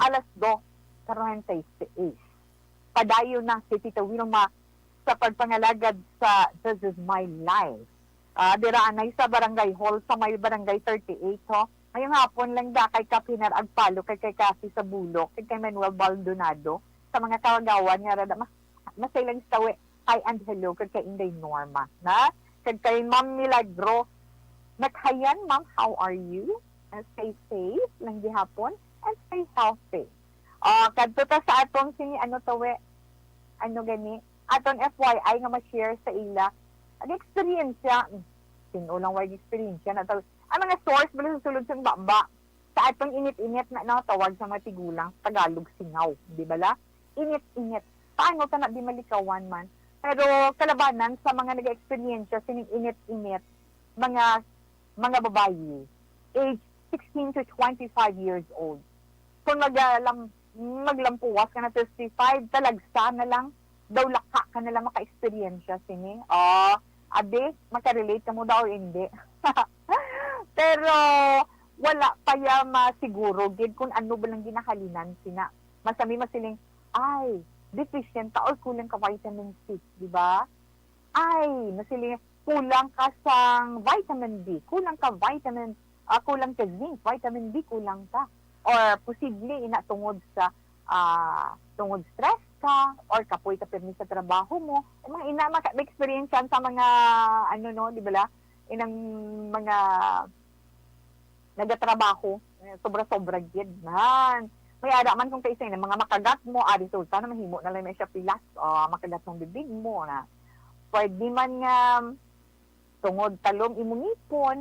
Alas dos cuarenta y seis. Padayon na si Tita Wilma sa pagpangalagad sa This Is My Life. Ah, dira anay sa Barangay Hall, sa may Barangay thirty-eight, ho. Ngayong hapon lang da kay Kapinar Agpalo, kay, kay Cassie sa Bulok, kay, kay Manuel Baldonado, sa mga kawagawan nga rada, mas, masay lang sa tawi. Hi and hello, kay, kay Inday Norma, na? Kay, kay Ma'am Milagro Naghayan, ma'am, how are you? And stay safe lang gihapon and stay healthy. Ah, kadto ta sa atong sini, ano to, we? Ano gani? Aton F Y I nga ma-share sa ila. Ang eksperyensya, hmm, sino lang way eksperyensya na to? Ang mga source bala sa sulod sang baba. Sa atong init-init na, no, tawag sa mga tigulang, Tagalog singaw, di ba la? Init-init. Paano ta na di malikawan man? Pero kalabanan sa mga nag-eksperyensya sining init-init, mga, mga babayi, age sixteen to twenty-five years old. Kung magalam-, maglampuwas ka na fifty-five, talagsa na lang, daw laka ka na lang maka-eksperyensya sini. Ah, abi, makarelate ka mo daw o hindi? Pero wala pa ya masiguro gid kung ano ba lang ginahalinan sina. Masami masiling, "Ay, deficient ta or kulang ka vitamin C," di ba? Ay, masiling, "Kulang ka sang vitamin D, kulang ka vitamin, ah, kulang ka zinc, vitamin D, kulang ka." Or posible ina tungod sa, ah, tungod stress ka or kapoy ka pirmi sa trabaho mo. Yung mga ina, maka-, may experience yan sa mga, ano, no, di ba la? Inang mga nagatrabaho, eh, sobra-sobra gid. Nan. May ara man kung kaisa na mga makagat mo, ah, resulta na mahimo na lang na siya pilas. Ah, makagat ng bibig mo na. Pwede man nga tungod talom imong ngipon,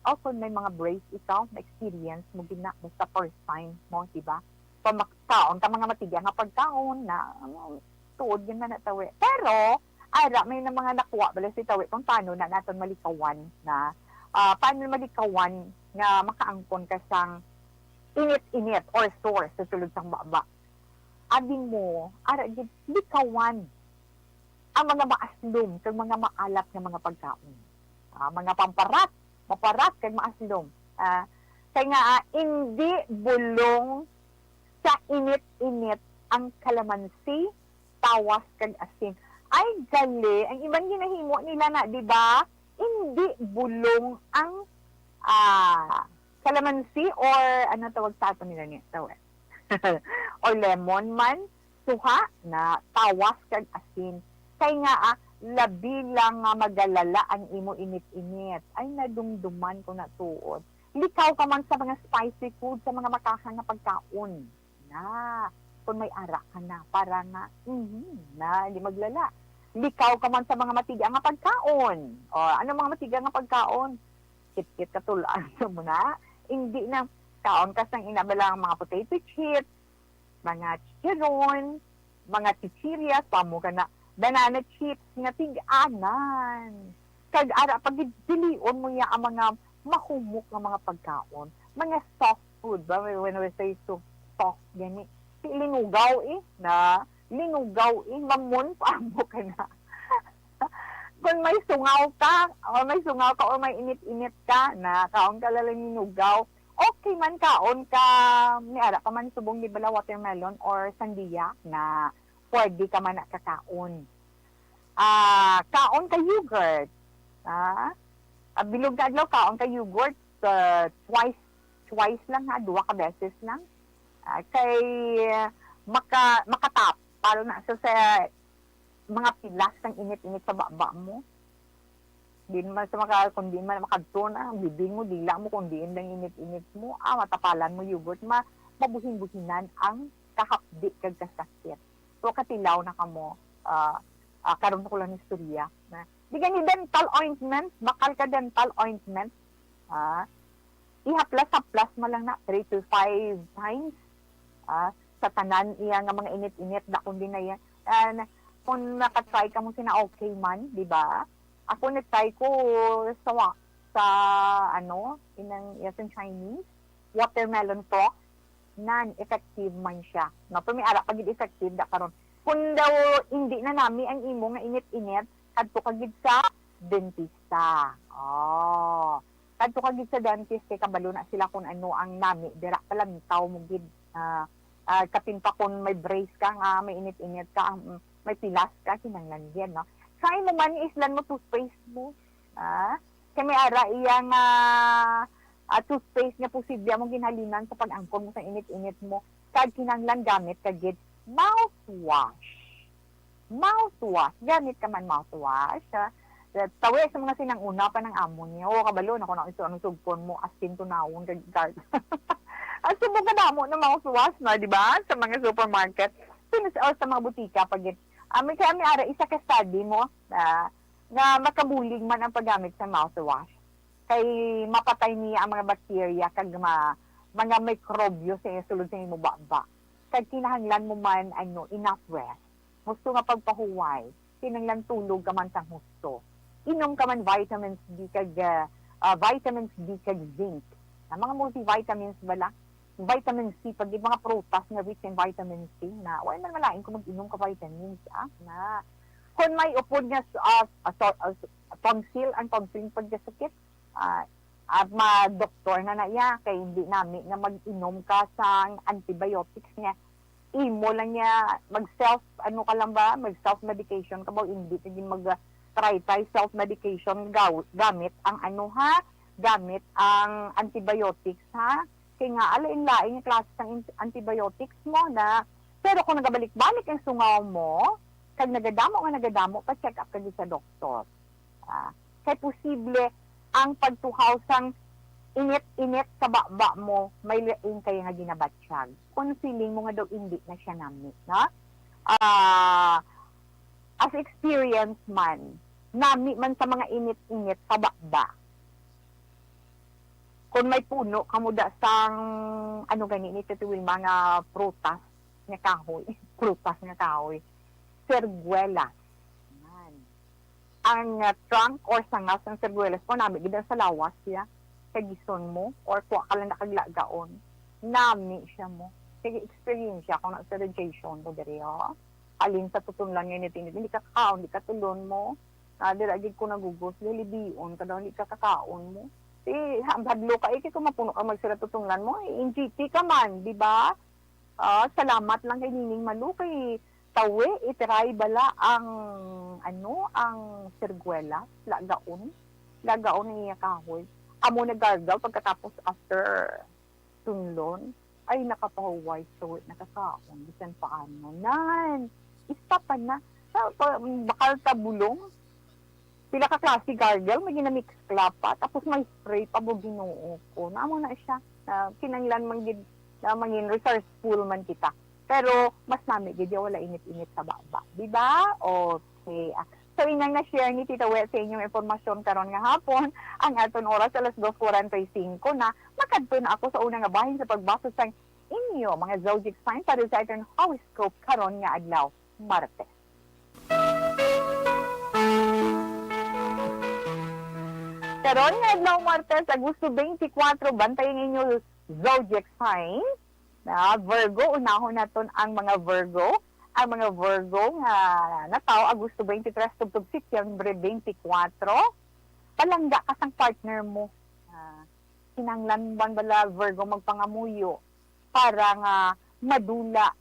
o kung may mga brace ikaw, na-experience mo gid na, basta first time mo, di ba? Pamakaon ka mga matigya nga pagkaon na, ano, tuod gid na na tawi. Pero, ara, may na mga nakuha bala si tawi kung paano na naton malikawan na, ah, paano malikawan nga makaangkon ka sang init-init or sore sa sulod sang baba. Abi mo, ara gid, likawan ang mga maaslom kag mga maalat nga mga pagkaon. Ah, mga pamparat, maparat kag maaslom. Ah, kay nga, ah, indi bulong Sa init-init ang kalamansi, tawas kag asin. Ay, gali. Ang iban ginahimo nila na, di ba? Hindi bulong ang, ah, kalamansi or ano tawag sa ato nila ni tawag? Or lemon man, suha na tawas kag asin. Kay nga, ah, labi lang nga magalala ang imo init-init. Ay, nadumduman ko na tuod. Likaw ka man sa mga spicy food, sa mga makaha nga pagkaon. Na, kung may ara ka na, para nga, mhm, na, hindi maglala. Likaw ka man sa mga matiga nga pagkaon. O, ano mga matiga nga pagkaon? Kitkit ka tulaan mo na. Hindi na, kaon ka sang inabala ang mga potato chips, mga chicharon, mga chichirya, pamo ka na, banana chips nga tig-anan. Kag ara pag dilion mo ya ang mga mahumok nga mga pagkaon, mga soft food ba? When, when we say so, soft gani, si linugaw eh, na linugaw eh, mamon pa mo ka na. Kung may sungaw ka, o may sungaw ka, o may init-init ka, na kaon ka lang linugaw, okay man kaon ka, ni ara pa man subong di bala watermelon or sandiya na pwede ka man na kakaon. Ah, kaon ka yogurt. Ah, ah, bilog ka adlaw, kaon ka yogurt, ah, twice, twice lang ha, duha ka beses lang. Ah, kay, ah, maka-, makatap, para na sa, sa mga pilas sang init-init sa baba mo. Di naman sa maka-, kung di man makadto na, ang bibing mo, dila mo, kung diin lang init-init mo, ah, matapalan mo yogurt, ma-, mabuhin-buhinan ang kahapdi kag kasakit. So, katilaw na kamo, ah, ah, karon ko lang istorya na. Di gani dental ointment, bakal ka dental ointment, ah, ihaplas-haplas mo lang na three to five times, ah, sa tanan iya nga mga init-init, da kung di na iya. Ah, na, kung naka-try ka mo sina, okay man, di ba? Ako nag-try ko sa wa-, sa, ano, inang, iya sa Chinese, watermelon frost, nan effective man siya. No, pero may ara pa gid effective da karon. Kung daw hindi na nami ang imo nga init-init, kadto ka gid sa dentista. Oh. Kadto ka gid sa dentist kay kabalo na sila kung ano ang nami dira, palantaw mo gid. Ah, ah, kapin pa kung may brace ka nga may init-init ka, ang, may pilas ka, kinahanglan gid, no? Try mo man, islan mo toothpaste mo. Ah, kay may ara iya nga, ah, toothpaste nga posible among ginhalinan sa pag-angkon mo sa init-init mo. Kag kinahanglan gamit ka gid mouthwash. Mouthwash. Gamit ka man mouthwash, ah. Tawi sa mga sinang-una pa nang amo niya. O, kabalo na ko na iso anong sugpon mo, asin, tunawon, kag gar-, ang subong ka damo na mouthwash na, di ba? Sa mga supermarket. Sa, sa mga butika, pag, ah, may, kaya may ara, isa ka study mo, ah, nga makabulig man ang paggamit sa mouthwash. Kay mapatay niya ang mga bakterya kag ma-, mga mikrobyo sa sulod sa imo baba. Kag kinahanglan mo man, ano, enough rest. Gusto nga pagpahuway, kinahanglan tulog ka man sang husto. Inom ka man vitamins D kag, ah, ah, vitamins D kag zinc. Ang mga multivitamins bala, vitamin C, pag mga prutas nga rich in vitamin C na, wala man malain kung mag-inom ka vitamins, ah, na. Kung may upod nga, ah, ah, so-, ah, tonsil, ang tonsil pagkasakit, ah, ah, ma-doktor na na iya, kay hindi nami nga mag-inom ka sang antibiotics nga imo lang niya, mag-self, ano ka lang ba, mag-self medication ka ba, hindi ka gid mag-, try, try self medication gaw-, gamit ang ano ha, gamit ang antibiotics ha, kay nga alain-lain nga klase sang in-, antibiotics mo na, pero kung nagabalik-balik ang sungaw mo, kag nagadamo nga nagadamo, pa-check up ka gid sa doktor. Ah, kay posible ang pagtuhaw sang init-init sa baba mo may lain kaya nga ginabatyag. Kung feeling mo nga daw hindi na siya nami, no? Ah, as experience man, nami man sa mga init-init sa baba. Kung may puno kamo da sang, ano gani ni, Tito Wilma, nga prutas nga kahoy, prutas nga kahoy, serguelas. Yan. Ang, ah, trunk or sanga sang serguelas po, nami gid ang sa lawas siya. Kay gison mo, or kuha ka lang na kag lagaon. Nami siya mo. Kay experience ako na sa radiation ko diri, oh. Alin sa tutunlan nga init-init, hindi ka kakaon, hindi ka tulon mo. Ah, dira gid ko nagugos, lilibion ka daw, hindi ka kakaon mo. Di, ha-, hadlo ka, eh, kay kung mapuno ka magsira tutunlan mo, eh, N G T ka man, di ba? Ah, salamat lang kay Nining Malu, kay tawi, itiray bala ang, ano, ang sirguela, lagaon. Lagaon ang iya kahoy. Amo na gargaw pagkatapos after tunlon. Ay, nakapahuway, so nakakaon. Bisan paano. Nan, isa pa na. Sa, pa, bakal ta bulong. Pila ka klase gargle, may ginamix klapa, tapos may spray pa, bo, Ginoo ko. Namo na siya. Na kinanglan man gid na mangin resourceful man kita. Pero mas nami gid ya wala init-init sa baba. Di ba? Okay. Ah, so, inang na-share ni Tita Wet sa inyong impormasyon karon nga hapon, ang aton oras alas dos forty-five na. Makadto na ako sa una nga bahin sa pagbasa sang inyo mga zodiac sign para sa aton horoscope karon nga adlaw, Martes. Karon nga adlaw, Martes, Agosto twenty-four, bantay ang inyo zodiac sign. Na Virgo, unahon naton ang mga Virgo. Ang mga Virgo nga natawo Agosto twenty-three tubtob Setyembre twenty-four, palangga ka sang partner mo. Ah, kinahanglan man bala, Virgo, magpangamuyo para nga madula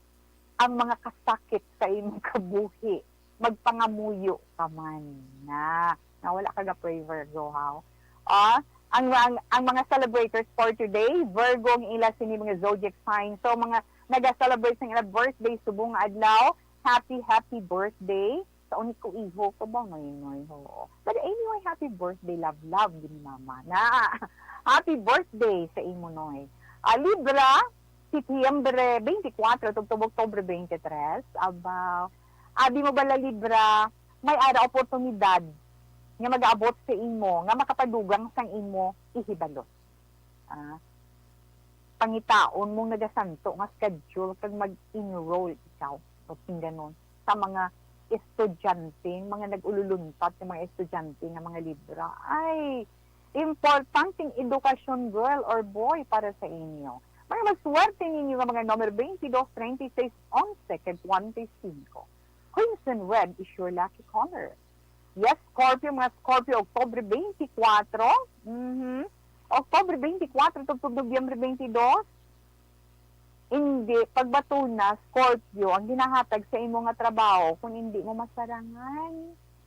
ang mga kasakit sa imong kabuhi. Magpangamuyo ka man na. Na wala ka ga-pray, Virgo, ha? Ah, ang, ang, ang mga celebrators for today, Virgo ang ila sini mga zodiac sign. So, mga naga-celebrate sa ila birthday subong nga adlaw, happy, happy birthday. Sa uni ko, iho ko ba? Noy, noy, ho. But anyway, happy birthday, love, love, gini mama. Na, happy birthday sa imo, noy. Ah, Libra, Setyembre twenty-four, tubtob Oktubre twenty-three. Aba, abi mo bala, Libra, may ara oportunidad nga mag-abot sa imo, nga makapadugang sang imo ihibalo. Ah, pangitaon mong nagasanto nga schedule kag mag-enroll ikaw, o sing ganon, sa mga estudyante, mga nag-ululuntat nga mga estudyante nga mga Libra. Ay, importanteng edukasyon, girl or boy, para sa inyo. Mga maswerte ninyo nga mga numero twenty-two, treinta y seis, onse, kag twenty-five. Crimson red is your lucky color. Yes, Scorpio, mga Scorpio, Oktubre twenty-four. Mhm. Oktubre twenty-four, tubtob Nobyembre twenty-two. Hindi, pagbatuna, Scorpio, ang ginahatag sa imo nga trabaho kung hindi mo masarangan.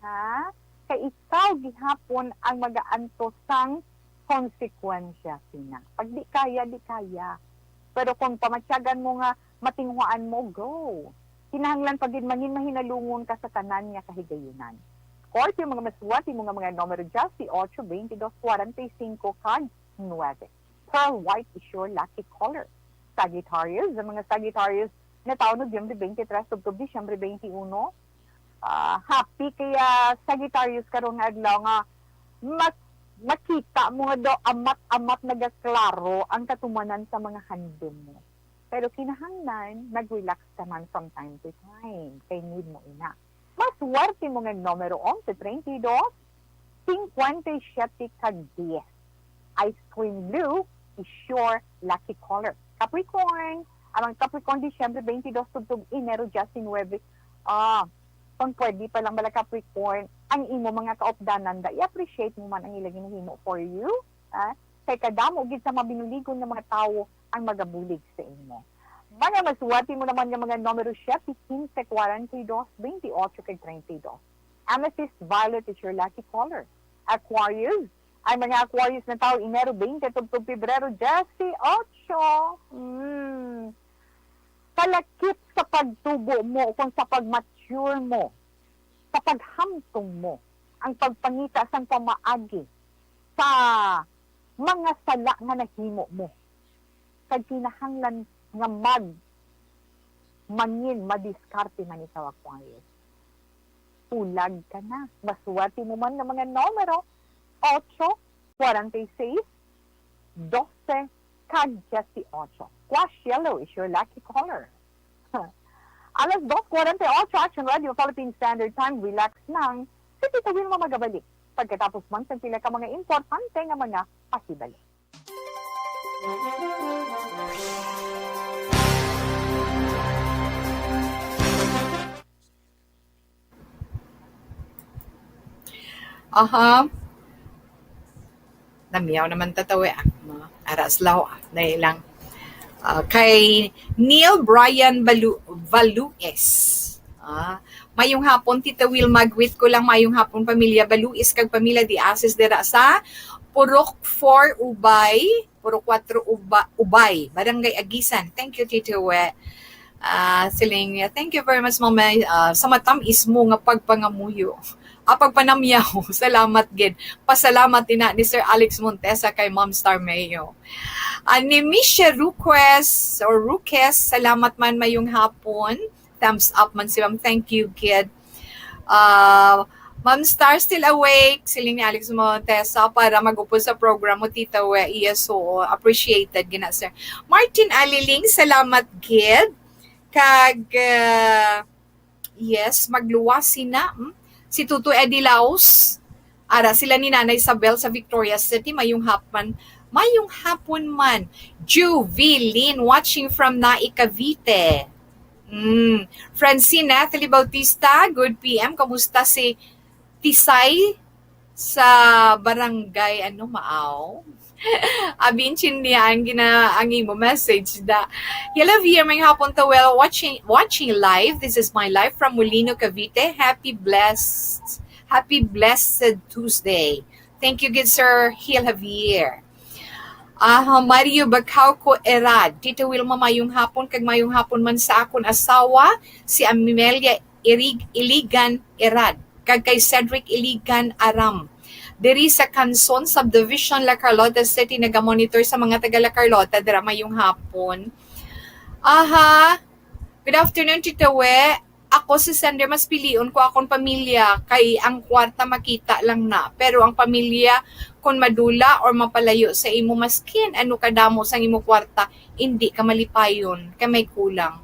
Ha? Kay ikaw gihapon ang mag-aantos sang konsekwensya sina. Pag di kaya, di kaya. Pero kung pamatyagan mo nga matinguhaan mo, go. Kinahanglan pa gid mangin mahinalungon ka sa tanan nga kahigayunan. Scorpio, mga maswerte mo nga mga numero, diyes, otso, twenty-dos, kwarenta y singko, kag nuebe. Pearl white is your lucky color. Sagittarius, ang mga Sagittarius natawo Nobyembre twenty-three tubtob Disyembre twenty-one. Ah, happy kaya Sagittarius karon nga adlaw nga mas makita mo nga daw amat-amat nagaklaro ang katumanan sa mga handom mo. Pero kinahanglan mag-relax ka man from time to time kay need mo ina. Maswerte mo nga numero onse, treinta y dos, cincuenta y siete, kag diez. Ice cream blue is your lucky color. Capricorn, ang mga Capricorn, Disyembre twenty-dos tubtob Enero diyes nuebe. Ah, kung pwede pa lang bala, Capricorn, ang imo mga kaupdanan da, i-appreciate mo man ang ila ginahimo for you. Ah, kay kadamo gid sa mabinuligon nga mga tawo ang magabulig sa imo. Mga maswerte mo naman nga mga numero siyete, quince, kwarenta y dos, twenty-ocho, kag treinta y dos. Amethyst violet is your lucky color. Aquarius, ang mga Aquarius natawo Enero twenty tubtob Pebrero diyes otso. Hmm. Kalakip sa pagtubo mo, kung sa pag-mature mo, sa paghamtong mo, ang pagpangita sang pamaagi sa mga sala nga nahimo mo. Kag kinahanglan nga mag-, mangin madiskarte man ikaw, Aquarius. Pulag ka na. Maswerte mo man nga mga numero, otso, kwarenta y seis, dose, kag diyes otso. Squash yellow is your lucky color. Alas dos kwarenta y otso, Action Radio Philippine Standard Time, relax lang. Si Tita Wilma magabalik pagkatapos man sang pila ka mga importante nga mga pahibalo. Aha. Namiyaw naman tatawi, ah. No? Ara slaw, ah. Dahil lang. Ah, kay Neil Brian Balu-, Values. Ah, mayong hapon, Tita Wilma. Greet ko lang mayong hapon, pamilya Balues kag pamilya Diases dira sa Purok four Ubay, Purok four Uba-, Ubay, Barangay Agisan. Thank you, Tita We. Ah, siling niya, "Thank you very much, Mama." Ah, sa matam-is mo nga pagpangamuyo. Ah, pagpanamyaw. Salamat gid. Pasalamat ina ni Sir Alex Montesa kay Ma'am Star Mayo. Ah, ni Misha Ruquez or Ruquez, salamat man, mayong hapon. Thumbs up man si Ma'am. Thank you gid. Ah, Ma'am Star, still awake, siling ni Alex Montesa, para mag-upod sa program mo, Tita We. Yes, oo. Appreciated gina, sir. Martin Aliling, salamat gid. Kag, ah, yes, magluwas sina, hmm? Si Tutoy Eddie Laos, ara sila ni Nanay Isabel sa Victoria City, mayong hapon, mayong hapon man. Juvilin, watching from Naik, Cavite. Mm. Francine Natalie Bautista, good P M. Kamusta si Tisay sa barangay, ano, Maaw? Abi, intindihan gina ang imo message da. Hello, V M, mayong hapon, Tita We, watching, watching live. This is my live from Molino, Cavite. Happy blessed, happy blessed Tuesday. Thank you, good sir Hill Javier. Ah, Mario Bacauco Erad. Tita Wilma, mayong hapon, kag mayong hapon man sa akon asawa, si Amelia Irig-, Iligan Erad, kag kay Cedric Iligan Aram. Diri sa Canson Subdivision, La Carlota City, nagamonitor sa mga taga La Carlota, dira mayong hapon. Aha. Good afternoon, Tita We. Ako si sender, mas pilion ko akon pamilya, kay ang kwarta makita lang na. Pero ang pamilya, kon madula or mapalayo sa imo, maskin ano kadamo sang imo kwarta, indi ka malipayon, kay may kulang.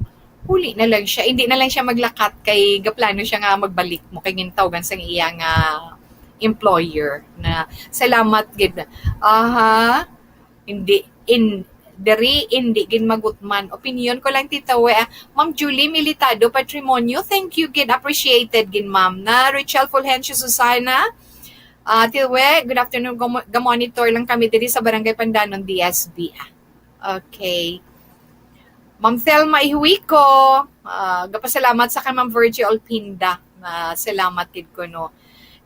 Huli na lang siya, indi na lang siya maglakat, kay gaplano siya nga magbalik mo, kay gintawgan sang iya nga employer na, "Salamat gid." Aha. Hindi, in, diri, indi gid magutman. Opinyon ko lang, Tita We, ah. Ma'am Julie Militado Patrimonio, thank you gid, appreciated gid, ma'am. Na Richelle Fulgencio Susana, ah, Tita We, good afternoon. Gamo-, gamonitor lang kami diri sa Barangay Pandanon, D S B, ah. Okay. Ma'am Thelma Ihuico, ah, gapasalamat sa kay Ma'am Virgie Olpinda. Ah, salamat gid ko, no.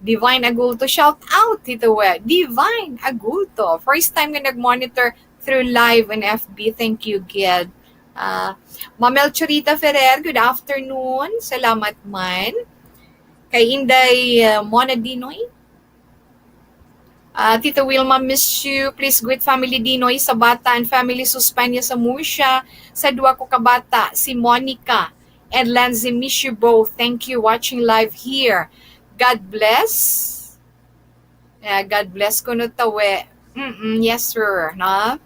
Divine Agulto, shout out, Tita We. Divine Agulto, first time nga nag-monitor through live in F B. Thank you gid. Ah, Ma'am Melchorita Ferrer, good afternoon. Salamat man. Kay Inday, ah, Mona Dinoy. Ah, Tita Wilma, miss you. Please greet family Dinoy Sabata and family Suspanya sa Murcia. Sa duha ko ka bata, si Monica and Lanzi, miss you both. Thank you. Watching live here. God bless. Yeah, God bless kuno, Tita We. Mm-mm, yes, sir. No?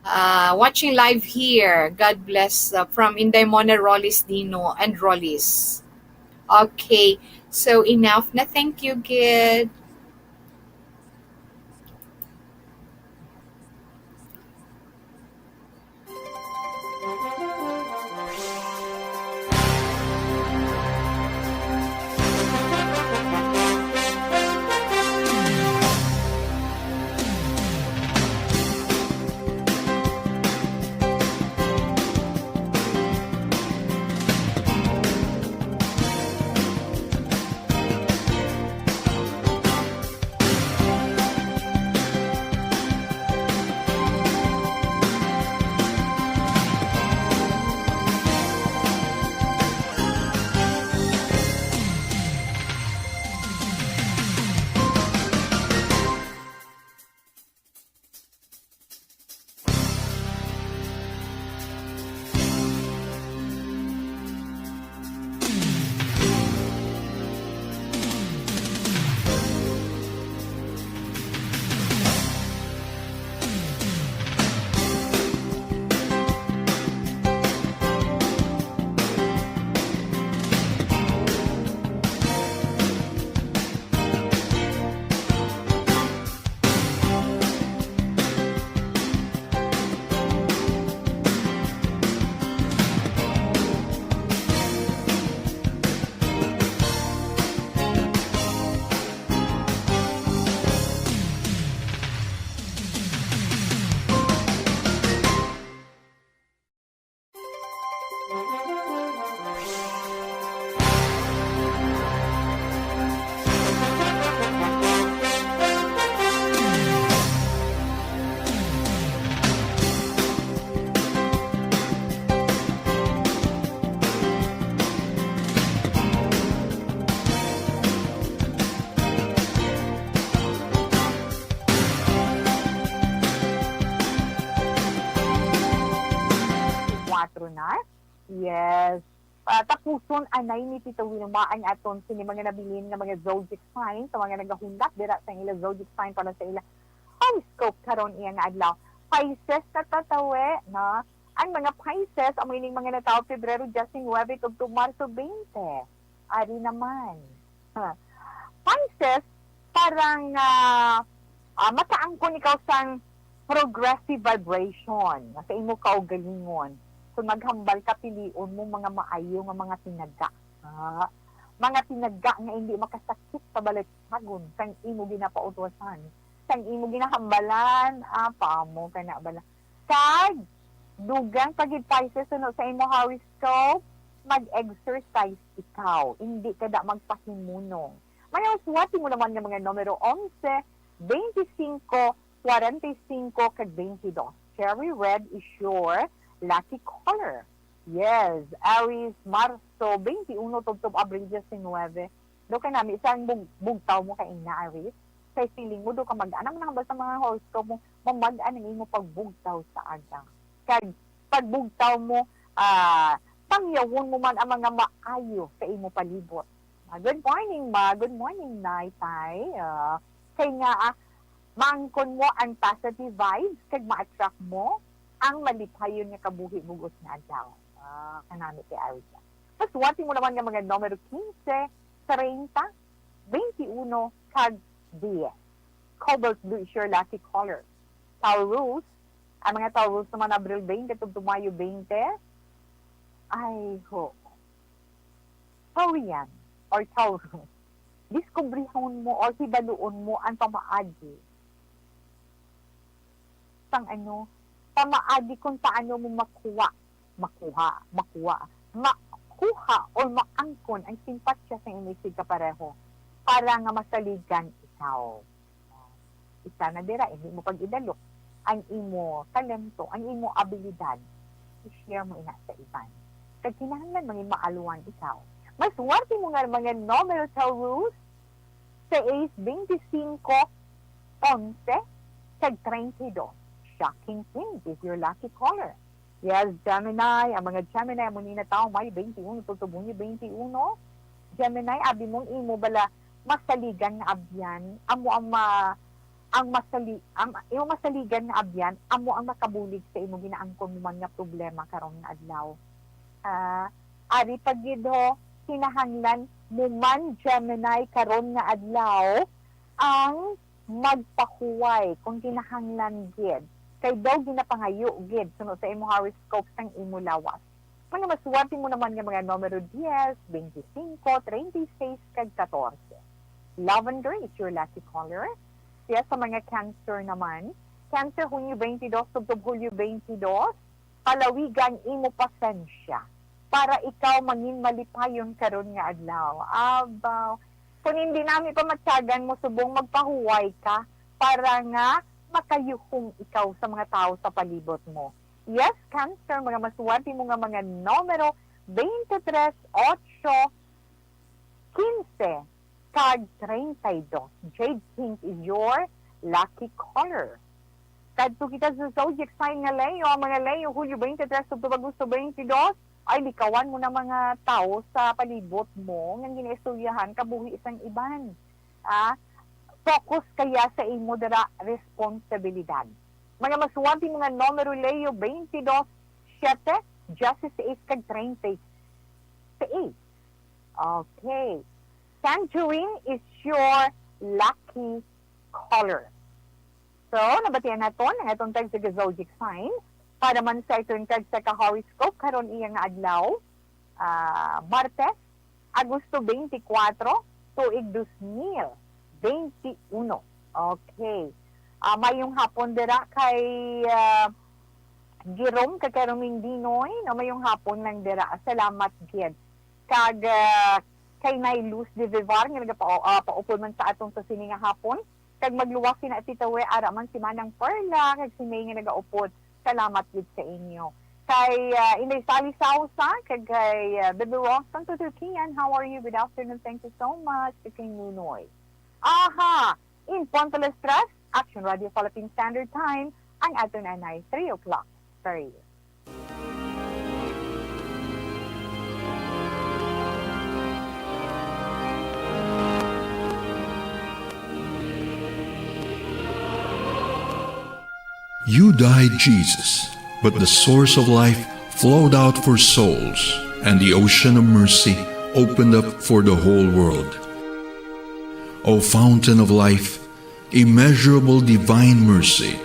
Uh, watching live here. God bless, uh, from Inday Mona, Rollis Dino and Rollis. Okay. So, enough na. Thank you, gid. Yes. Ah, tapuson anay ni Tita Wilma ang aton sini mga nabilin nga mga zodiac sign sa mga nagahulat dira sa ila zodiac sign para sa ila horoscope karon iya nga adlaw. Pisces na tatawi, no? Ang mga Pisces, amo ining mga natawo Pebrero diyes nuwebe tubtob Marso twenty. Ari naman. Ha. Pisces, parang, ah, ah, makaangkon ikaw sang progressive vibration sa imo kaugalingon. Kung maghambal ka, pilion mo mga maayo nga mga tinaga. Ah, mga tinaga nga hindi makasakit sa balatyagon sang imo ginapautosan, sang imo ginahambalan. Ah, pamo ka na bala. Kag, dugang pa gid, Pisces, suno sa imo horoscope, mag-exercise ikaw. Hindi ka da magpahimunong. Mga suwati mo naman nga mga numero onse, twenty-cinco, forty-cinco, kag twenty-dos. Cherry red is your lucky color. Yes, Aries, Marso twenty-uno tubtob Abril diecinuebe. Do ka nami sang bug-, bugtaw mo kay ina, Aries. Kay feeling mo do ka mag-anam na basta mga horoscope mo, mamag-an ang imo pagbugtaw sa aga. Kag pagbugtaw mo, ah, pangyawon mo man ang mga maayo sa imo palibot. Ah, good morning, ma. Good morning, nay, tay. Ah, kay nga, ah, maangkon mo ang positive vibes kag ma-attract mo ang malipayon nga kabuhi bug-os nga adlaw. Ah, kanami kay Arja. Mas wati mo naman nga mga numero quince, treinta, twenty-uno, kag dies. Cobalt blue is your lucky color. Taurus, ang mga Taurus naman Abril twenty tubtob Mayo twenty. Ay, ho. Taurian or Taurus, diskubrihon mo or hibaluon mo ang pamaagi sang ano, pamaagi kung paano mo makuha, makuha, makuha, makuha or maangkon ang simpatya sa imong isigkapareho para nga masaligan ikaw. Isa na dira, hindi mo pag-idalok ang imo talento, ang imo abilidad, i-share mo ina sa iban. Kag kinahanglan mangin maalwan ikaw. Mas swerte mo nga mga numero, Taurus, sais, twenty-cinco, onse, kag treinta y dos. Shocking pink is your lucky color. Yes, Gemini. Ang mga Gemini, amo ni natawo May twenty-uno, tubtob Hunyo twenty-uno. Gemini, abi mong imo bala masaligan nga abyan, amo ang ma-, ang masali-, ang imo masaligan nga abyan, amo ang makabulig sa imo ginaangkon mo man nga problema karon nga adlaw. Ah, ari pa gid ho, kinahanglan mo man, Gemini, karon nga adlaw ang magpahuway kung kinahanglan gid, kay daw ginapangayo gid suno sa imo horoscope sang imo lawas. Mga maswerte mo naman nga mga numero dies, twenty-cinco, treinta y seis, kag katorse. Lavender is your lucky color. Siya sa mga Cancer naman. Cancer, Hunyo twenty-dos tubtob Hulyo twenty-dos. Palawiga ang imo pasensya para ikaw mangin malipayon karon nga adlaw. Abaw, kung hindi nami pamatyagan mo, subong magpahuway ka para nga makayuhong ikaw sa mga tawo sa palibot mo. Yes, Cancer, mga maswerte mo nga mga numero, twenty-tres, otso, quince, kag treinta y dos. Jade pink is your lucky color. Kadto kita sa zodiac sign nga Leo. Ang mga Leo, Hulyo twenty-tres tubtob Agosto twenty-dos, ay likawan mo na mga tawo sa palibot mo nga ginaistoryahan kabuhi sang iban. Ah, focus kaya sa imo dira responsibilidad. Mga maswerte mo nga numero, Leo, twenty-dos, siete, dieciséis, kag treinta y seis. Okay. Tangerine is your lucky color. So, nabatian naton ang atong tag sa zodiac sign para man sa iton kag sa ka-horoscope karon iya nga adlaw, ah, Martes, Agosto twenty-four, tuig dos mil twenty-uno. Okay. Ah, mayong hapon dira kay, ah, Jerome kag kay Roming Dinoy, no, mayong hapon lang dira. Salamat gid. Kag, ah, kay Nay Luz de Vivar nga nagapa-, ah, paupod man sa aton sa sini nga hapon. Kag magluwas sina Tita We, ara man si Manang Perla, kag si May nga nagaupod. Salamat gid sa inyo. Kay, ah, Inday Sally Sausa, kag kay, ah, Bebe Roxanne Tutukian, how are you? Good afternoon. Thank you so much. Kag kay Nunoy. Aha! In punto las tres, Action Radio Philippine Standard Time, ang aton anay three o'clock. Sorry. You died, Jesus, but the source of life flowed out for souls, and the ocean of mercy opened up for the whole world. O fountain of life, immeasurable divine mercy,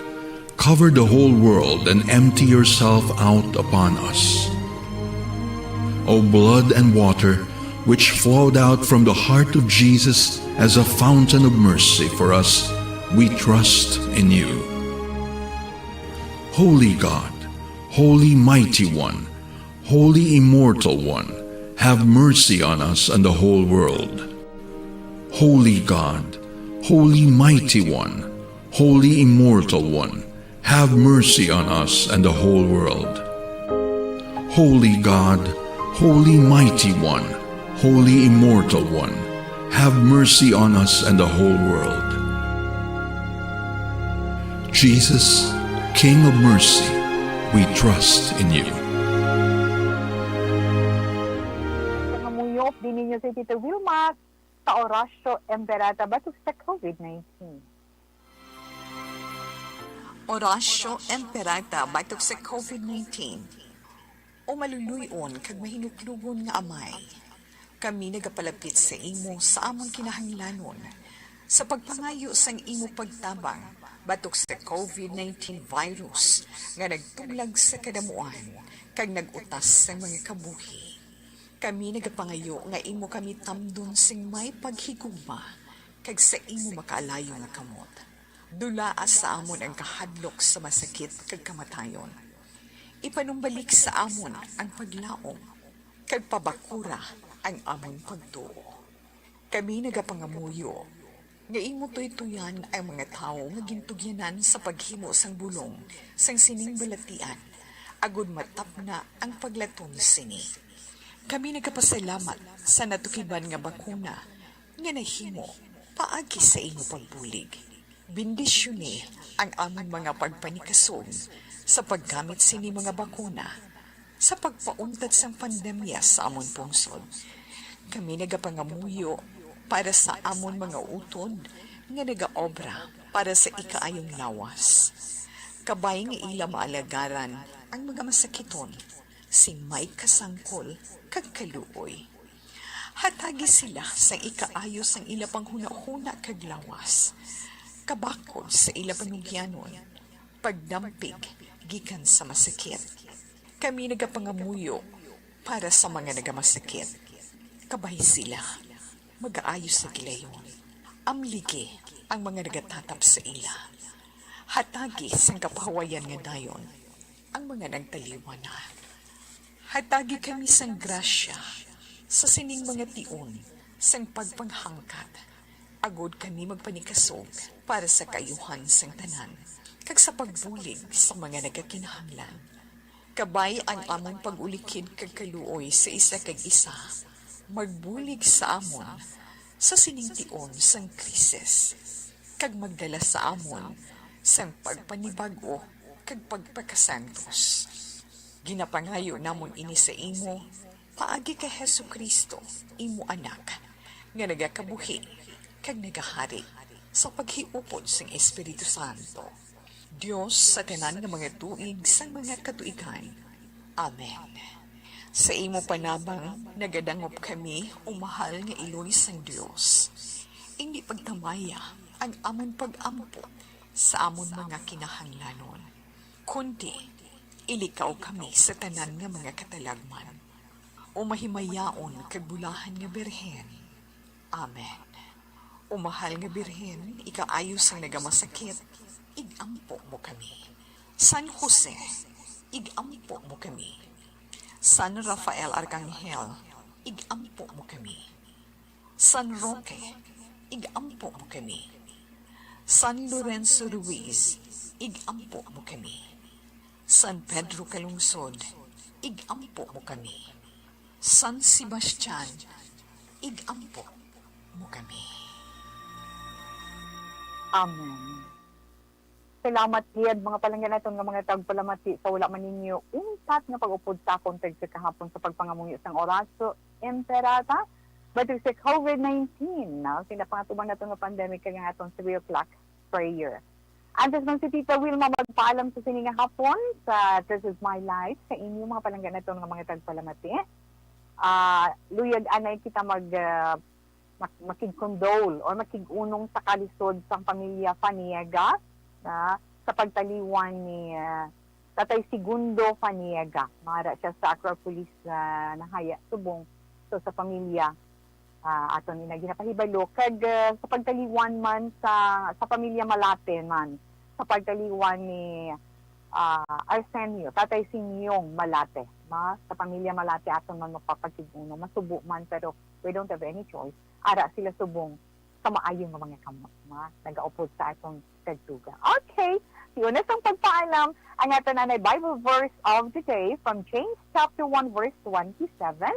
cover the whole world and empty yourself out upon us. O blood and water, which flowed out from the heart of Jesus as a fountain of mercy for us, we trust in you. Holy God, Holy Mighty One, Holy Immortal One, have mercy on us and the whole world. Holy God, Holy Mighty One, Holy Immortal One, have mercy on us and the whole world. Holy God, Holy Mighty One, Holy Immortal One, have mercy on us and the whole world. Jesus, King of mercy, we trust in you. Pangamuyo, update ninyo si Tito Wilma sa Oratio Imperata batok sa COVID nineteen. Oratio Imperata batok sa COVID nineteen. O maluluy-on kag mahinuklogon nga Amay, kami nagapalapit sa imo sa amon kinahanglanon sa pagpangayo sang imo pagtabang batok sa COVID nineteen virus nga nagtuglag sa kadamuan kag nag-utas sang mga kabuhi. Kami nagapangayo nga imo kami tamdon sing may paghigugma kag sa imo makaalayo nga kamot. Dulaa sa amon ang kahadlok sa masakit kag kamatayon. Ipanumbalik sa amon ang paglaom kag pabakura ang amon pagtuo. Kami nagapangamuyo nga imo tuytoyan ang mga tawo nga gintugyanan sa paghimo sang bulong sang sining balatian, agod matapna ang paglaton sini. Kami nagapasalamat sa natukiban nga bakuna nga nahimo paagi sa imo pagbulig. Bendisyoni ang amon mga pagpanikasog sa paggamit sini mga bakuna sa pagpauntat sang pandemya sa amon pungsod. Kami nagapangamuyo para sa amon mga utod nga nagaobra para sa ikaayong lawas. Kabay nga ila maalagaran ang mga masakiton sing may kasangkol kag kaluoy. Hatagi sila sang ikaayo sang ila panghunahuna kag lawas, kabakod sa ila panugyanon, pagdampig gikan sa masakit. Kami nagapangamuyo para sa mga nagamasakit. Kabay sila, magaayo sa gilayon. Amligi ang mga nagatatap sa ila. Hatagi sang kapahawayan nga dayon ang mga nagtaliwan na. Hatagi kami sang grasya sa sining mga tion sang pagpanghangkat, agod kami magpanikasog para sa kaayuhan sang tanan, kag sa pagbulig sa mga nagakinahanglan. Kabay ang amon pag-ulikid kag kaluoy sa isa kag isa, magbulig sa amon sa sining tion sang krisis, kag magdala sa amon sang pagpanibag-o kag pagpakasantos. Ginapangayo namon ini sa imo paagi kay Jesu-Cristo, imo Anak, nga nagakabuhi kag nagahari sa paghiupod sang Espiritu Santo, Dios sa tanan nga mga tuig sang mga katuigan. Amen. Sa imo panabang nagadangop kami, o mahal nga Iloy sang Dios. Indi pagtamaya ang amon pag-ampo sa amon mga kinahanglanon, kundi ilikaw kami sa tanan nga mga katalagman, o mahimayaon kag bulahan nga Birhen. Amen. O mahal nga Birhen, ikaayo sang nagamasakit, ig-ampo mo kami. San Jose, ig-ampo mo kami. San Rafael Arcangel, ig-ampo mo kami. San Roque, ig-ampo mo kami. San Lorenzo Ruiz, ig-ampo mo kami. San Pedro Calungsod, ig-ampo mo kami. San Sebastian, ig-ampo mo kami. Amen. Salamat gid, mga palangga naton nga mga tagpalamati, sa wala man ninyo untat nga pag-upod sa akon kag sa kahapon sa pagpangamuyo sang Oratio Imperata batok sa COVID nineteen, no? Sa napangatuman naton nga pandemic kag ang aton three o'clock prayer. Antes man si Tita Wilma magpaalam sa sini nga hapon sa This Is My Life, sa inyo mga palangga naton nga mga tagpalamati, ah, luyag anay kita mag, ah, mak-, makigkondole or makig-unong sa kalisod sang pamilya Faniega, na sa pagtaliwan ni, ah, Tatay Segundo Faniega. Mara siya sa Acropolis, ah, nahaya subong. So, sa pamilya, ah, aton ina ginapahibalo. Kag, ah, sa pagtaliwan man sa, sa pamilya Malate man, sa pagtaliwan ni, ah, Arsenio, Tatay Sinyong Malate, ma, sa pamilya Malate aton man magpapakig-uno. Masubo man, pero we don't have any choice. Ara sila subong sa maayo nga mga kamot, ma, nagaupod sa aton kagtuga. Okay, si una sang pagpaalam, ang aton anay Bible verse of the day from James chapter one verse twenty-seven.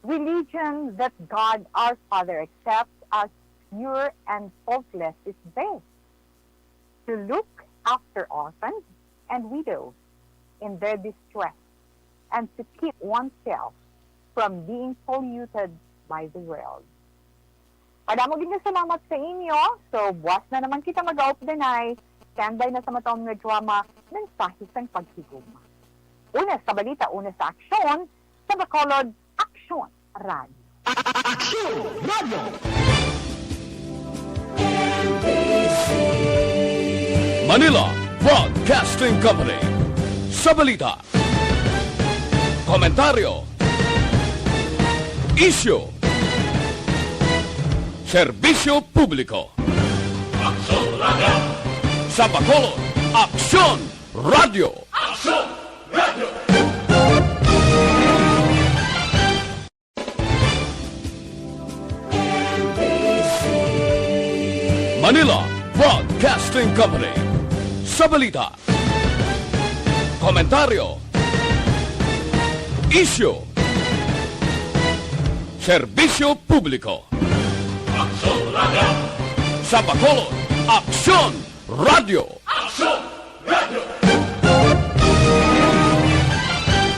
Religion that God our Father accepts as pure and faultless is this, to look after orphans and widows in their distress, and to keep oneself from being polluted by the world. Madamo gid nga salamat sa inyo. So, buwas na naman kita mag-aupdanay. Standby na sa maton nga drama, Mensahe sang Paghigugma. Una sa balita, una sa aksyon, sa Bacolod, Aksyon Radio. Aksyon Radio! Manila Broadcasting Company. Sa balita, komentaryo, isyu, serbisyo publiko. Aksyon Radio! Sa Bacolod, Aksyon Radio! Aksyon Radio! Manila Broadcasting Company. Sa balita, komentaryo, isyu, serbisyo publiko. Aksyon Radio! Sa Bacolod, Aksyon Radio! Aksyon